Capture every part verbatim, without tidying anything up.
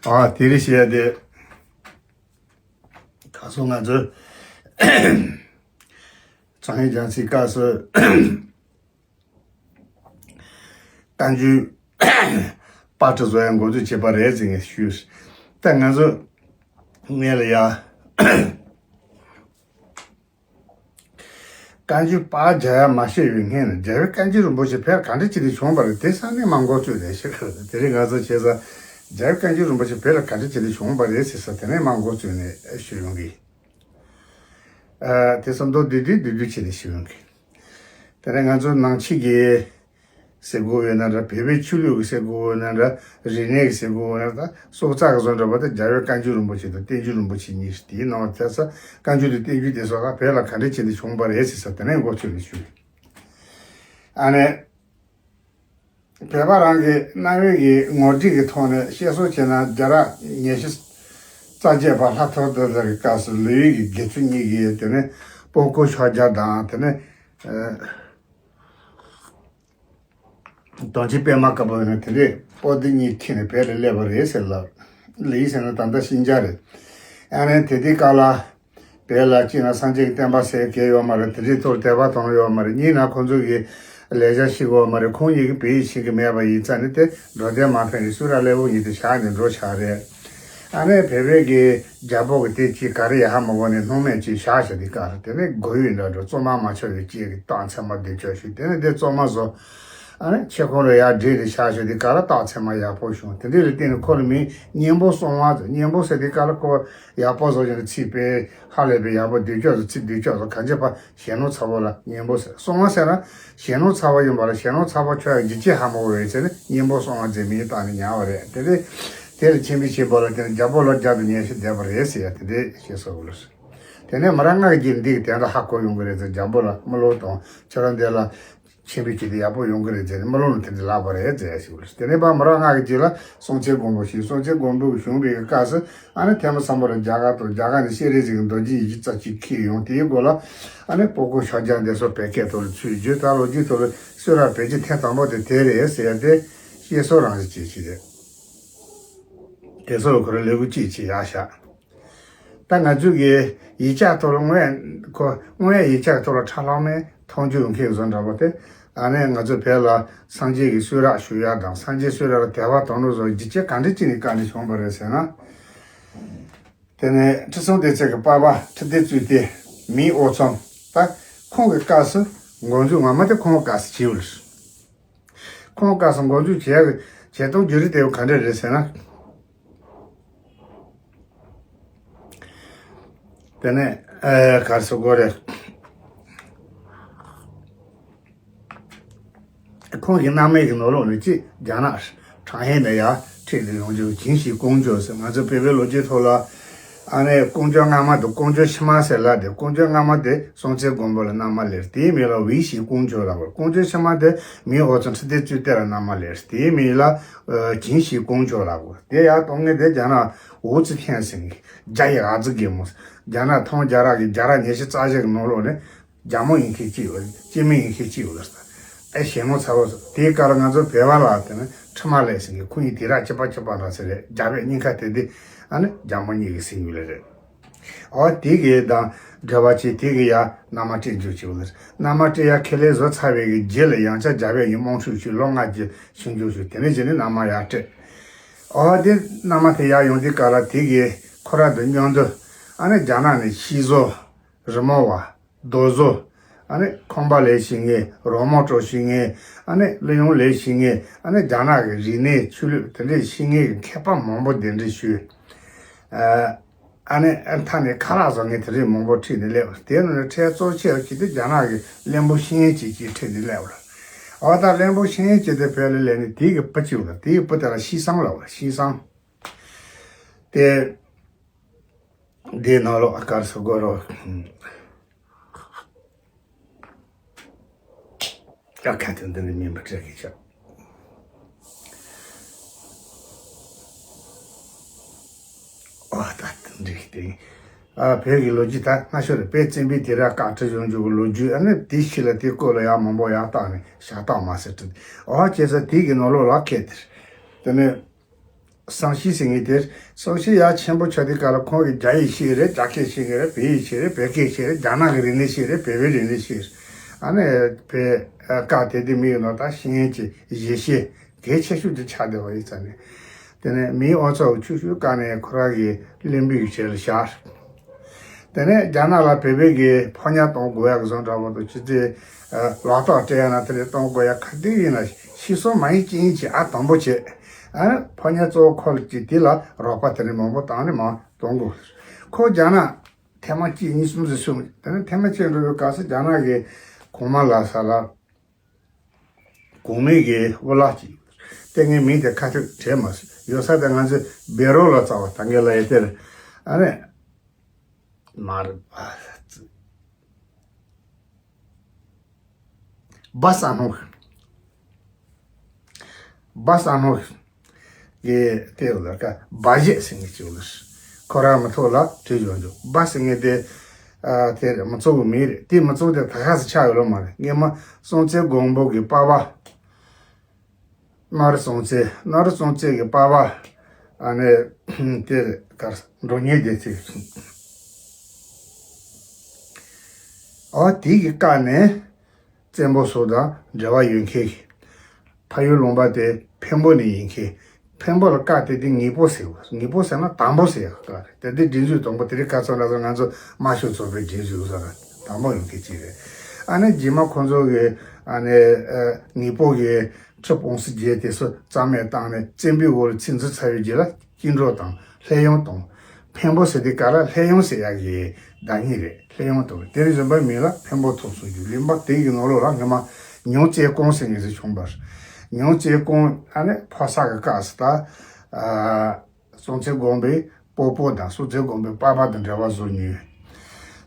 ཨ་དེ་རིང་བཤད་ཡ་དེ། ད་སོ་ང་ཚོས་སང་ཉིན་རྒྱལ་སྲིད་སྐབས་སུ་བཀའ་འགྱུར་པར་སྐྲུན་བཟོ་ཡ་འགོ་འཛུགས་བྱས་པ་རེད་ཟེར་ངས་ཞུས། ད་ང་ཚོ་ངས་ལ་ཡ། བཀའ་འགྱུར་པར་རྒྱག་ཡ་མ་ཤེས་པའི་སྔོན་ནས་རྒྱལ་བའི་བཀའ་འགྱུར་རིན་པོ་ཆེ་བོད་ག་འདྲ་བྱས་ཏེ་བྱུང་བ་རེད་དེ་ས་གནས་མ་འགོ་བཙུགས་ནས་ཤེས་དགོས་རེད། དེ་རིང་ང་ཚོ་བྱས་ཙང་རྒྱལ་བའི་བཀའ་འགྱུར་རིན་པོ་ཆེ་བོད་ལ་ག་འདྲ་བྱས་ཏེ་བྱུང་བ་རེད་ཟེར་ས་དེ་ནས་མ་འགོ་བཙུགས་ནས་ཞུ་ཡོང་གི། ཨ་དེ་ཙམ་མདོར་བསྡུས་བསྡུས་བསྡུས་བསྡུས་བྱས་ནས་ཞུ་ཡོང་གི། དེ་ནས་ང་ཚོ་ནང་ཆོས་ཀྱི། ཟེར་དགོས་ཡོད་ན་འདྲ། བོད་པའི་ཆོས་ལུགས་ཀྱི་ཟེར་དགོས་ཡོད་ན་འདྲ། རིག་གནས་ཀྱི་ཟེར་དགོས་ཡོད་ན་འདྲ། སྲོག་རྩ་གི་བཟོ་འདྲ་བ་དང་རྒྱལ་བའི་བཀའ་འགྱུར་རིན་པོ་ཆེ་དང་བསྟན་འགྱུར་རིན་པོ་ཆེ་གཉིས་ཤིག་དེའི་ནང་ལ་ཐེ་ས་བཀའ་འགྱུར་དང་བསྟན་འགྱུར་དེ་སོགས་ལ་བོད་ལ་ག་འདྲ་བྱས་ནས་བྱུང་བ་རེད་ཟེར་ས་དེ་ནས་འགོ་ཚུགས་ནས་ཞུ། ཨ་ནི། བོད་པ་རང་གི་རྣ་བའི་གི་ངོ་སྒྲིག་གི་ཐོག་ནས་བཤད་སྲོལ་བྱས་ན་རྒྱ་ར་ཉི་ཤུ་རྩ་བརྒྱད་པ་ལྷ་ཐོ་ཏི་ལ་གི་སྐབས་སུ་ལི་ཡུལ་གྱི་དགེ་ཚུལ་གཉིས་ཀྱིས་དེ་ནས་སྤོ་སྐུ་ཕྱག་རྒྱ་དང་དེ་ནས། དོན་ཆེན་པད་མ་དཀར་པོ་ཡིན་ན་དེ་འདྲས་པོ་ཏི་གཉིས་ཁྱེར་ནས་བོད་ལ་སླེབས་པ་རེད་ཟེར་ལབ། ལི་ཟེར་ན་ད་ལྟ་ཤིན་ཅང་རེད། ཨ་ནི་དེ་དུས་སྐབས་ལ་བོད་ལ་གཅིག་ན་སངས་རྒྱས་ཀྱི་བསྟན་པ་ཟེར་མཁན་ཡོད་མ་རེད། དེ་འདྲས་ཐོག་དད་པ་དང་ཡོད་མ་རེད། གཉིས་ན་ཁོང་ཚོ་གི་ལས་བྱ་ཤེས་ཀྱི་ཡོད་མ་རེད། ཁོང་གཉིས་ཀྱིས་བོད་ཡིག་ཤེས་ཀྱི་མེད་པ་ཡིན་ཙང་ནི་དེ་འགྲོ་དོན་མ་ཕན་ནས་སུ་ར་སླེ་བོ་ཉིད་དུ་བཞག་ནས་འགྲོ་བཞག་རེད། ཨ་ནི་བོད་པའི་གི་རྒྱལ་པོ་གི་དེ་ཅིག་ག་རེ་ཡ་ཧ་མ་གོ་ནས་སྣང་མེད་ཅིག་བཞག་བཞག་དུས་སྐབས་ལ་དེ་ནས་མགོ་ཡུ་འདྲ་འགྲོ་བཙོ་མ་མ་ཆོག་ཡོད་ཅིག་གི་རྟགས་མཚན་མ་འདི་ཆོག་ཞུ་དེ་ནས་དེ་བཙོ་མ་བཟོ། ཨ་ནི་ཆེ་ཁོང་རུ་ཡར་བསྒྲིལ་ནས་བཞག་ཞོར་དེ་ག་ལ་རྟགས་མཚན་མ་ཡག་པོ་བྱུང་། དེ་འདྲ་ལ་བརྟེན་ནས་ཁོ་ལ་མིང་གཉན་པོ་སྲོང་བཙན། གཉན་པོ་ཟེར་དེ་ག་ལ་ཁོ་ཡག་པོ་བཟོ་བྱས་ནས་ཚིག་དཔེ་ཧ་ལས་པའི་ཡག་པོ་འདོད་སྐྱོ་བཟོ་ཚིག་འདོད་སྐྱོ་བཟོ་གང་བྱེད་པ་གཞོན་ནུ་ཚ་བོ་ལ་གཉན་པོ་ཟེར། སྲོང་བཙན་ཟེར་ན་གཞོན་ནུ་ཚ་བོ་ཡིན་པ་ལ་གཞོན་ནུ་ཚ་བོ་ཁྱོད་ཡང་ཇི་ཅི་ཧ་མ་གོ་བའི་ཚེ་ནི་གཉན་པོ་སྲོང་བཙན་མིང་བཏགས་ནས་ཉར་བ་རེད། དེ་ལས་དེ་ལ་ཆེན་པོའི་ཆེན་པོ་ལ་བརྟེན་ནས་རྒྱལ་པོ་ལོ་བརྒྱ་དང་ཉི་ཤུ་འདས་པ་རེད་ཟེར་ཡ་དེ་འདྲས་བཤད་སྲོལ་ཡོད་ལ། དེ་ནས་མི་རབས་ལྔ་གི་རྗེས་འདི་གི་དོན་དག་ཧ་གོ་ཡོང་གི་རེད་ཟེར། འཇམ་པོ་ལ་རྨི་ལོ་དང་ཁྱེད་རང་འདི་ལ་ཆེན་པོའི་ཆེད་དུ་ཡག་པོ་ཡོང་གི་རེད་ཟེར་ནས་རྨི་ལོ་ནང་དེ་འདྲ་ལབ་པ་རེད་ཟེར་ཞུ་གི་རེད། དེ་ནས་ཕར་མི་རབས་ལྔ་གི་རྗེས་ལ་སྲོང་བཙན་སྒམ་པོ་ཞིག་སྲོང་བཙན་སྒམ་པོ་གི་བཞུགས་པའི་སྐབས་སུ་ཨ་ནི་ཐེངས་མ་ཚང་པོ་ལ་རྒྱ་གར་དང་རྒྱ་གར་ནས་སྤྱན་རས་གཟིགས་ཀྱི་མདོ་རྒྱུད་ཡི་གེ་རྩ་གཅིག་འཁྱེར་ཡོང་། དེའི་མགོ་ལ་ཨ་ནི་སྤོ་སྐུ་ཕྱག་རྒྱ་འདི་ཚོ་བོད་སྐད་ཐོག་ལ་ཚུར་བསྒྱུར། ད་ལོ་རྒྱུས་ཐོག་ལ་གསུང་རབ་བོད་ཀྱི་ཐེངས་དང་པོ་དེ་དེ་རེད་ཟེར་ཡ་དེ་བཤད་སྲོལ་རང་བཞིན་ཅན་ཞིག་རེད། དེ་ཚོ་ལ་ཁོ་རང་ལས་འགུལ་ཅིག་བྱེད་ཡག་ཤག་ད་ང་ཚོས་ཀྱི་ཡིག་ཆ་ཐོག་ལ་དངོས་ཁོ་དངོས་ཡིག་ཆ་ཐོག་ལ་ཁྲ་ལྷག་མའི་མཐོང་རྒྱུ་ཡོང་མཁན་བཟོ་འདྲ་པོ་དེ། ཨ་ནི་ང་ཚོ་བོད་ལ་སངས་རྒྱས་ཀྱི་གསུང་རབ་ཞུ་ཡག་དང་སངས་རྒྱས་གསུང་རབ་ལ་དད་པ་དོ་སྣང་བཟོ་རྒྱུ་ཅི་གང་འདྲ་ཅིག་ནས་བཀའ་འདྲི་བྱུང་བ་རེད་ཟེར་ན། དེ་ནས་ཁྲི་སྲོང་ལྡེ་བཙན་གྱི་པ་ཕ་ཁྲི་ལྡེ་གཙུག་བརྟན་མིང་ཨོ་ཚོམ། ད་ཁོང་གི་སྐབས་སུ་འགོ་འཛུགས་ངོ་མ་དེ་ཁོང་གི་སྐབས་སུ་བྱས་པ་རེད། ཁོང་སྐབས་སུ་འགོ་འཛུགས་བྱས་བྱེད་སྟངས་བརྒྱུད་རིམ་དེ་ག་འདྲ་རེད་ཟེར་ན། དེ་ནས་ཨེ་ག་རེ་ཟེར་དགོས་རེད། ཁོང་གི་རྣམ་སྨིན་གྱི་ནང་ལོགས་ནས་གཅིག་རྒྱ་ནག་ཁྲང་ཧེ་ནས་ཡར་ཁྲིད་དེ་ཡོང་རྒྱུ་ཅིན་ཞི་ཀོང་ཇོ་ཟེར། ང་ཚོ་བོད་པའི་ལོ་རྒྱུས་ཐོག་ལ་ཨ་ནི་ཀོང་ཇོ་སྔ་མ་དང་ཀོང་ཇོ་ཕྱི་མ་ཟེར་ལབ་དེ། ཀོང་ཇོ་སྔ་མ་དེ་སྲོང་བཙན་སྒམ་པོ་ལ་མནའ་མ་ལེན། དེའི་མིང་ལ་ཝེ་ཞི་ཀོང་ཇོ་ལབ་དགོས། ཀོང་ཇོ་ཕྱི་མ་དེ་མིང་ཨོ་ཚོམ་ཁྲི་ལྡེ་གཙུག་བརྟན་ལ་མནའ་མ་ལེན། དེའི་མིང་ལ་ཨ་ཅིན་ཞི་ཀོང་ཇོ་ལབ་དགོས། དེ་ཡར་གཏོང་མཁན་དེ་རྒྱ་ནག་ཝུའུ་ཙི་ཐན་ཟེར་མཁན། རྒྱ་ཡི་ཨ་ཙི་རྒན་མོ། རྒྱ་ནག་ཐང་རྒྱ་ར་གི་རྒྱ་ར་ཉི་ཤུ་རྩ་བཞི་གི་ནང་ལོགས་ནས་རྒྱ་མོ་ཡིན་མཁན་གཅིག་ཡོད་རེད། སྐྱེ་དམན་ཡིན་མཁན་གཅིག་ཡོད་རེད། ཨེ་གཞོན་ནུ་ཚ་བོ་ཟེར། དེའི་སྐབས་ལ་ང་ཚོ་བོད་པ་ལ་དེ་ནི་ཁྲི་མ་ལེན་ཟེར་མཁན། ཁོ་གཉིས་དུས་རབས་གཅིག་པ་གཅིག་པ་འདྲ་ཟེར་རེད། རྒྱ་བོད་གཉིས་ཀ་དེ་དུས་ཨ་ནི་རྒྱ་མོ་གཉིས་ཀྱི་སྲིང་ཡུལ་ལ་རེད། ཨོ་དེ་གི་དང་འབྲེལ་བ་བྱས་དེ་གི་ཡར་མནའ་མ་སྤྲད་རྒྱུ་བྱས་པ་རེད། མནའ་མ་སྤྲད་ཡ་ཁས་ལེན་བཟོ་ཚར་བའི་གི་རྗེས་ལ་ཡང་བསྐྱར་རྒྱ་བོད་གཉིས་དམག་འཁྲུག་བྱས། ལོ་ལྔ་རྒྱུན་ཕྱིན་རྒྱུ་བྱས། དེ་ནས་རྗེས་ནས་མནའ་མ་ཡར་སྤྲད། ཨོ་དེ་མནའ་མ་དེ་ཡར་ཡོང་དུས་སྐབས་ལ་དེ་གི་ཁོ་རང་དང་མཉམ་དུ་ཨ་ནི་རྒྱ་ནག་ནས་ཤིང་བཟོ། རི་མོ་བ། རྡོ་བཟོ། ཨ་ནི་ཁང་པ་ལས་ཤེས་མཁན། རོལ་མོ་དཀྲོལ་ཤེས་མཁན། ཨ་ནི་གླུ་དབྱངས་ལས་ཤེས་མཁན། ཨ་ནི་རྒྱ་ནག་གི་རིག་གནས་ཆོས་ལུགས་དེ་འདྲའི་ཤེས་མཁན་གྱི་མཁས་པ་མང་པོ་གདན་འདྲེན་ཞུས། ཨ་ནི་མཐའ་ནས་ཁ་ལག་བཟོ་མཁན་དེ་འདྲའི་མང་པོ་ཁྲིད་ནས་སླེབས། དེ་ནང་ནས་ཁྲལ་གཙོ་ཆེ་བ་ཅིག་དེ་རྒྱ་ནག་གི་བློན་པོ་ཤེས་ཡོན་ཅན་ཅིག་ཁྲིད་ནས་སླེབས་པ་རེད། འོ་ད་བློན་པོ་ཤེས་ཡོན་ཅན་དེ་བོད་ལ་སླེབས་ནས་དེའི་གི་བུ་གཅིག་ཡོད་ལ། དེའི་བུ་དེ་ལ་ཤིང་བཟང་ལབ་པ་རེད། ཤིང་བཟང་དེ། འདིའི་ནང་ལོགས་ཨ་གར་སོ་གོ་རོ། ཨ་ཁ་ཐུན་འདི་ནི་མིན་པ་འདྲ་གི་ཆགས། ཨ་ད་འདི་འགྲིག་སྟེ། ཨ་བོད་ཀྱི་ལོ་རྒྱུས་ད་སྔ་ཤོས་རེད། དཔལ་བཙན་པོའི་དུས་རབས་བཀའ་ཁྲི་བཞེངས་རྒྱུ་གི་ལོ་རྒྱུས། ཨ་ནི་དེའི་ཕྱི་ལ་དེའི་སྐོར་ལ་ཡང་མང་པོ་ཡར་བཏགས་ནས་ཤ་སྟག་མ་ཟེར་བྲིས། ཨ་བྱས་ཙང་དེའི་གི་ནང་ལོགས་ལ་ཁེལ་ཏེ། དེ་ནས། བསམ་ཤེས་ཟེར་མཁན་དེ། བསམ་ཤེས་ཡ་ཆེན་པོ་ཆགས་དུས་སྐབས་ལ་ཁོང་གིས་རྒྱ་ཡིག་ཤེས་རེད། རྒྱ་སྐད་ཤེས་ཀྱི་རེད། བོད་ཡིག་ཤེས་རེད། བོད་སྐད་ཤེས་རེད། རྒྱ་ནག་གི་རིག་གནས་ཤེས་རེད། བོད་པའི་རིག་གནས་ཤེས་རེད། ཨ་ནི་བོད་སྐད་དེ་དེ་མི་ཡོད་ནོ་ད་ཤེས་ཡོན་གྱི་གཞི་ཤེས་གལ་ཆེ་ཤོས་དེ་ཆགས་བསྡད་པ་ཡིན་ཙང་ནས། དེ་ནས་མིའི་དབང་ཚད་ཆུང་ཤོས་བཀག་ནས་ཁོ་རང་གི་བློན་པོའི་ཆེད་ལ་བཞག་དེ་ནས་རྒྱ་ནག་ལ་བོད་པའི་གི་ཕོ་ཉ་གཏོང་དགོས་ཡག་གི་བཟོ་འདྲ་བོ་དང་། ཅི་ཚེ་ལག་རྟགས་སྤྲད་ཡ་ན་དེ་ལས་གཏོང་དགོས་ཡག་ག་དུས་ཡིན་ན་ཤི་སོང་མ་ཡིན་ཅི་ཡིན་གྱི་ཨ་དང་པོ་བྱེད། ཨ་ཕོ་ཉ་གཙོ་བོ་ཁོ་ལ་གཅིག་དེ་ལ་རོགས་པ་དེ་འདྲ་མང་པོ་བཏང་ནས་མར་གཏོང་དགོས། ཁོ་རྒྱ་ནག་ཐེངས་མ་གཅིག་གཉིས་གསུམ་ཙམ་སོང་། དེ་ནས་ཐེངས་མ་གཅིག་འགྲོ་བའི་སྐབས་སུ་རྒྱ་ནག་གི་གོང་མ་ལ་ས་ལ། གོང་མའི་གི་དབུ་བླ་ཅིག་དེ་ངའི་མིང་དེ་ཁ་ཐུག་དྲན་མ་སོང་། ཡོད་ས་དེ་ང་ཚོའི་བེ་རོ་ལ་རྩ་བ་ད་ངའི་ལ་ཡི་དེར། ཨ་ནི་མར་སྦ་ས་ནོ། སྦ་ས་ནོ། གི་དེ་ཡོད་ལ་ཀ་སྦ་བཞེད་ཟེར་མཁན་ཅིག་ཡོད་ལ། ཁོ་རང་མི་ཐོག་ལ་བྲིས་ཡོང་འཇུག་སྦ་ཟེར་མཁན་དེ། ཨ་དེ་མི་ཚོགས་ཀྱི་མིང་རེད། དེ་མི་ཚོགས་དེ་ད་ག་སེ་ཆགས་ཡོད་ལ་མ་རེད། སྔོན་མ་སྲོང་བཙན་སྒམ་པོ་གི་པ་ཕ། སྣ་རུ་སྲོང་བཙན། སྣ་རུ་སྲོང་བཙན་གི་པ་ཕ། ཨ་ནི་དེ་གར་འགྲོ་ཉེ་དེ་ཚིག་ཨོ་དེ་གི་བཀའ་ནས། བཙན་པོ་སོགས་དང་འབྲེལ་བ་ཡོད་མཁན། ཕ་ཡུལ་ལུང་པ་དེ་འཕན་པོ་ནས་ཡིན་མཁན། འཕན་པོ་ལ་ཀ་དེ་དེ་ངེས་པོ་ཟེར་བ། ངེས་པོ་ཟེར་ན་དང་པོ་ཟེར་ཡག་ཀ་རེད། དེ་དེ་སྒྲིག་འཛུགས་དང་པོ་དེ་རིང་ཁ་སང་ལ་ང་ཚོ་དམར་ཤོག་ཚོགས་པའི་སྒྲིག་འཛུགས་ཟེར་ན་དང་པོ་ཡོང་མཁན་ཅིག་རེད། ཨ་ནི་རྗེས་མ་ཁོང་ཚོ་གི་ཨ་ནི་ངེས་པོ་གི་ཁྲི་སྤུངས་སུ་རྒྱལ་དེ་ཚོ་རྩ་མེད་བཏང་ནས་བཙན་པོའི་འོག་ལ་ཚུད་ཚར་བའི་རྗེས་ལ། སྐྱིད་འགྲོ་དང་ལྷས་ཡོང་དང་། འཕན་པོ་ཟེར་དུས་སྐབས་ལ་ལྷས་ཡོང་ཟེར་ཡག་གི་བརྡ་རྙིང་རེད། ལྷས་ཡོང་དང་དེ་རིང་བཟོས་པའི་མིང་ལ་འཕན་པོ་ཐོབ་སོང་རྒྱུ་གླིང་པ་དེ་ཡི་ནང་ལོགས་ལ་སྔོན་མ་ཉང་བཅས་ཀོང་ཟེར་མཁན་ཞིག་བྱུང་བར། ཉང་བཅས་ཀོང་ཨ་ནི་ཕོ་གསར་གི་སྐབས་སུ་ད་ཨ་སྲོང་བཙན་སྒམ་པོའི་སྤོ་སྤོ་དང་སྲོང་བཙན་སྒམ་པོའི་པ་ཕ་དང་འབྲེལ་བ་བཟོ་མྱོང་།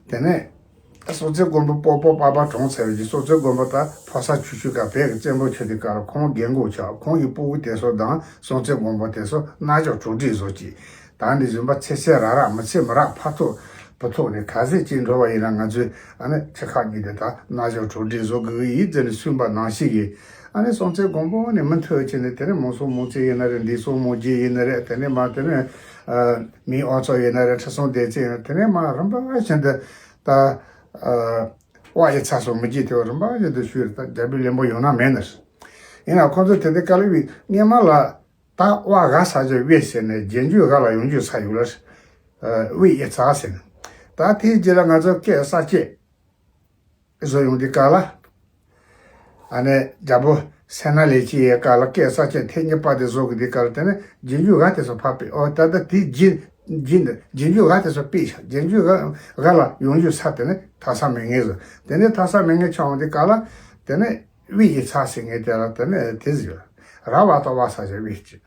དེ་ནས། སྲོང་བཙན་སྒམ་པོ་སྤོ་སྤོ་པ་ཕ་གྲོངས་ཚར་བའི་རྗེས་སྲོང་བཙན་སྒམ་པོ་ད་ཕོ་གསར་ཆུང་ཆུང་སྐབས་བོད་ཀྱི་བཙན་པོ་ཆགས་དུས་སྐབས་ལ་ཁོང་རྒན་གོག་ཆགས། ཁོང་གི་སྤུ་གུ་དེ་ཚོ་དང་སྲོང་བཙན་སྒམ་པོ་དེ་ཚོ་རྣ་ཅོག་གྲོགས་འདྲིས་བཟོ་ཅིག་ད་འདི་བཟུམ་པ་ཚེ་ཚད་ར་རག་མི་ཚེ་མི་རག་ཕ་ཐོག་བུ་ཐོག་ནས་ག་ཚད་ཅིག་འགྲོ་བ་ཡིན་ན་ང་ཚོས་ཨ་ནི་ཆེ་ཁག་གཉིས་དེ་དག་རྣ་ཅོག་གྲོགས་འདྲིས་བཟོ་དགོས་ཀྱི་ཡིན་ཟེར་ནས་གསུངས་པ་ནང་བཞིན་གྱི་ཨ་ནི་སྲོང་བཙན་སྒམ་པོ་ནས་མུ་མཐུད་བྱས་ནས་དེ་ནས་མང་སྲོང་མང་བཙན་ཡིན་ན་རེད། འདས་སྲོང་མང་བརྒྱད་ཡིན་ན་རེད། དེ་ནས་མ་དེ་ནས་མིའི་དབང་ཚད་ཡིན་ན་རེད། ཁྲི་སྲོང་ལྡེ་བཙན་ཡིན་ན་དེ་ནས་མ་རིམ་པ་བཞིན་དུ། ད། ཨ། དབའ་ཡི་ཚ་སོགས་མི་རྒྱུད་དེ་བ་རིམ་པ་བཞིན་དུ་ཞུས་རེད། ད་རྒྱལ་པོའི་བློན་པོ་ཡོང་ན་མེད་ནི། ཡིན་ན་ཁོང་ཚོ་དེ་དུས་ཀ་ལི་བའི་སྔོན་མ་ལ་ད་དབའ་ག་ས་ཆ་དབུས་ཟེར་ནས་རྗེས་འཇུག་ག་ལ་ཡོང་འཇུག་ས་ཡོད་ལ། ཨ། དབའི་ཡི་ཚ་ཟེར་ནས། ད་དེའི་རྗེས་ལ་ང་ཚོ་སྐད་གསར་བཅད་བཟོ་ཡོང་དུས་ཀ་ལ། ཨ་ནི་རྒྱལ་པོ་སད་ན་ལེགས་མཇིང་ཡི་སྐབས་ལ་སྐད་གསར་བཅད་ཐེངས་གཉིས་པ་དེ་བཟོ་གི་དུས་སྐབས་ལ་དེ་ནི་རྗེས་འཇུག་ག་དེ་ཚོ་ཕར་ཕུད། ཨོ་ད་ལྟ་དེ་རྗེས་རྗེས་འདི་རྗེས་འཇུག་ག་དེ་ཚོ་ཕུད་ཤག་རྗེས་འཇུག་ག་ག་ལ་ཡོང་འཇུག་ས་དེ་ནི་ཐ་ས་མེད་མཁན་བཟོ། དེ་ནི་ཐ་ས་མེད་མཁན་ཆགས་འོང་དུས་སྐབས་ལ་དེ་ནི་དབུས་ཡི་ཚ་ཟེར་མཁན་དེ་ལ་དེ་ནི་དེ་ཟེར། ར་བ་ཏ་བ་ས་ཆ་དབུས་ཀྱི།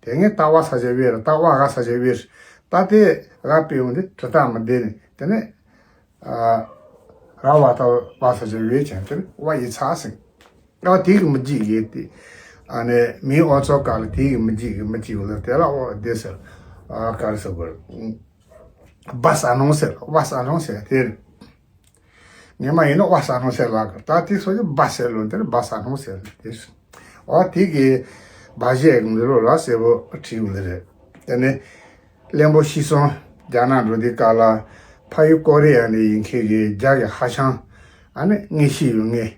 དེ་ངས་ཏ་བ་ས་ཆ་དབུས་ར། ཏ་བ་ག་ས་ཆ་དབུས་ར། ད་དེ་ག་ཕུད་ཡོང་དུས་གྲི་སྟ་མི་བདེ་ནི་དེ་ནི། ཨ། ར་བ་ཏ་བ་ས་ཆ་དབུས་ཀྱང་དེ་ནི་དབའ་ཡི་ཚ་ཟེར། ཨ་དེ་གི་མི་རྒྱུད་ཡོད་དེ། ཨ་ནི་མིའི་དབང་ཚད་སྐབས་ལ་དེ་གི་མི་རྒྱུད་གི་མི་གཅིག་ཡོད་ལ་དེ་ལ་དབའ་བདེ་ཟེར། ཨ་ག་རེ་ཟེར་དགོས་རེད། སྦ་ས་ནོ་ཟེར། དབའ་ས་ནོ་ཟེར་དེ་རེད། ངས་མ་ཡིན་ན་དབའ་ས་ནོ་ཟེར་ལ་གི། ད་དེ་སོ་ཡི་སྦ་ཟེར་ལོ་དེ་རེད། སྦ་ས་ནོ་ཟེར་དེ་རེད། ཨོ་དེ་གི་སྦ་བཞེད་འདི་ལོ་ལ་གསལ་པོ་བྲིས་ཡོད་ལེ་རེད། དེ་ནི་བློན་པོ་ཤི་སོང་རྒྱ་ནག་འགྲོ་དུས་སྐབས་ལ་ཕ་ཡུལ་ཀོ་རི་ཡ་ནས་ཡིན་མཁན་གྱི་རྒྱ་གི་ཧ་ཤང་ཨ་ནི་མངོན་ཤེས་ཡོད་མཁན་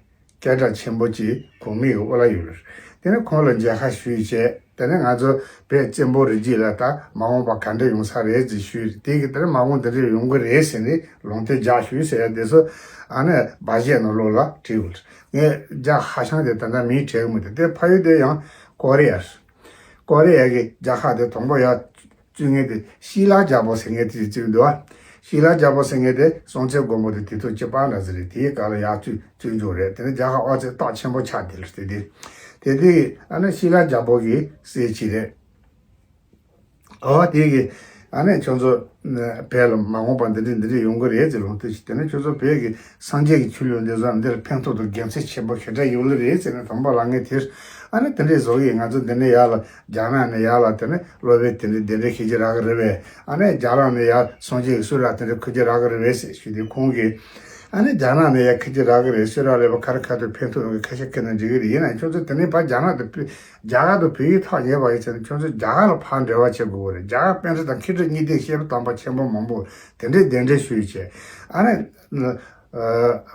སྐད་གྲགས་ཆེན་པོ་ཅིག་གོང་མའི་གི་དབུ་བླ་ཡོད་རེད། དེ་ནས་ཁོང་ལ་མཇལ་ཁ་ཞུས་བྱས། དེ་ནས་ང་ཚོ་བོད་བཙན་པོ་རིགས་རྒྱུད་ལ་ད་མ་འོངས་པ་ག་འདྲ་ཡོང་ས་རེད་ཅེས་ཞུས། དེ་གི་དེ་ནས་མ་འོངས་འདི་འདྲ་ཡོང་གི་རེད་ཟེར་ནས་ལུང་བསྟན་རྒྱག་ཞུས་ཟེར་ཡ་དེ་ཚོ་ཨ་ནི་སྦ་བཞེད་ནང་ལོགས་ལ་བྲིས་ཡོད་རེད། ངས་རྒྱ་ཧ་ཤང་དེ་ད་ལྟ་མིང་དྲན་གི་མི་འདུག་དེ་ཕ་ཡུལ་དེ་ཡང་ཀོ་རི་ཡ་རེད། ཀོ་རི་ཡ་གི་རྒྱལ་ཁབ་དེ་དང་པོ་ཡར་བཙུགས་མཁན་དེ་ཤི་ལ་རྒྱལ་པོ་ཟེར་མཁན་དེ་བཙུགས་འདུག་བ། ཤི་ལ་རྒྱལ་པོ་ཟེར་མཁན་དེ་སྲོང་བཙན་སྒམ་པོ་དེ་དུས་ཐོག་གཅིག་པ་འདྲ་ཟེར་རེད། དེའི་སྐབས་ལ་ཡར་བཙུགས་བཙུགས་འཇུག་རེད། དེ་ནས་རྒྱལ་ཁབ་ཨོ་ཙི་སྟག་ཆེན་པོ་ཆགས་དེ་ལ་དེ་དེ། དེ་དེ་ཨ་ནི་ཤི་ལ་རྒྱལ་པོ་གི་སྲས་ཅིག་རེད། ཨོ་དེ་གི་ཨ་ནི་ཁྱོད་ཚོ་བོད་ལ་མ་འོངས་པ་འདི་འདྲ་འདི་འདྲ་ཡོང་གི་རེད་ཅེས་ལུང་བསྟན་ཞིག་དེ་ནས་ཁྱོད་ཚོ་བོད་ཀྱི་སངས་རྒྱས་ཀྱི་ཆོས་ལུགས་འདི་ཚོ་འདིར་ཕན་ཐོགས་དང་དགེ་མཚན་ཆེན་པོ་ཞེ་དྲག་ཡོད་ལེ་རེད་ཟེར་ནས་དང་པོ་ལ་ངས་དེར་ཨ་ནི་དེ་འདྲའི་བཟོ་གི་ང་ཚོ་འདི་ནས་ཡར་ལ་རྒྱ་ནག་ནས་ཡར་ལ་དེ་ནས་སློབ་དཔོན་དེ་འདྲ་དེ་འདྲ་ཤེས་ཀྱི་རག་གི་རེད་པས། ཨ་ནི་རྒྱ་ལམ་ནས་ཡར་སངས་རྒྱས་ཀྱི་གསུང་རབ་དེ་འདྲ་ཁུར་གྱི་རག་གི་རེད་པས་ཟེར་ཞུས་ཏེ་ཁོང་གིས་ ཨ་ནི་རྒྱ་ནག་ནས་ཡར་ཁུར་གྱི་རག་གི་རེད། ཕྱི་རོལ་ལས་པ་ཁ་རི་ཁ་ཐུག་ཕན་ཐོགས་ཡོང་གི་ཁ་ཤས་ཁུར་ན་འགྲིག་གི་རེད། ཡིན་ནའང་ཁྱོད་ཚོ་དེ་ནས་ཕར་རྒྱ་ནག་དང་བོད་རྒྱ་གར་དང་བོད་ཡིག་ཐག་ཉེ་བ་ཡིན་ཚེ་ནི་ཁྱོད་ཚོ་རྒྱ་གར་ལ་ཕར་འབྲེལ་བ་བྱེད་དགོས་རེད། རྒྱ་གར་པཎ་ཆེན་དང་མཁས་གྲུབ་གཉིས་ལྡན་བཤད་པ་དམ་པ་ཆེན་པོ་མང་པོ་དེ་འདྲའི་གདན་འདྲེན་ཞུས་བྱས། ཨ་ནི་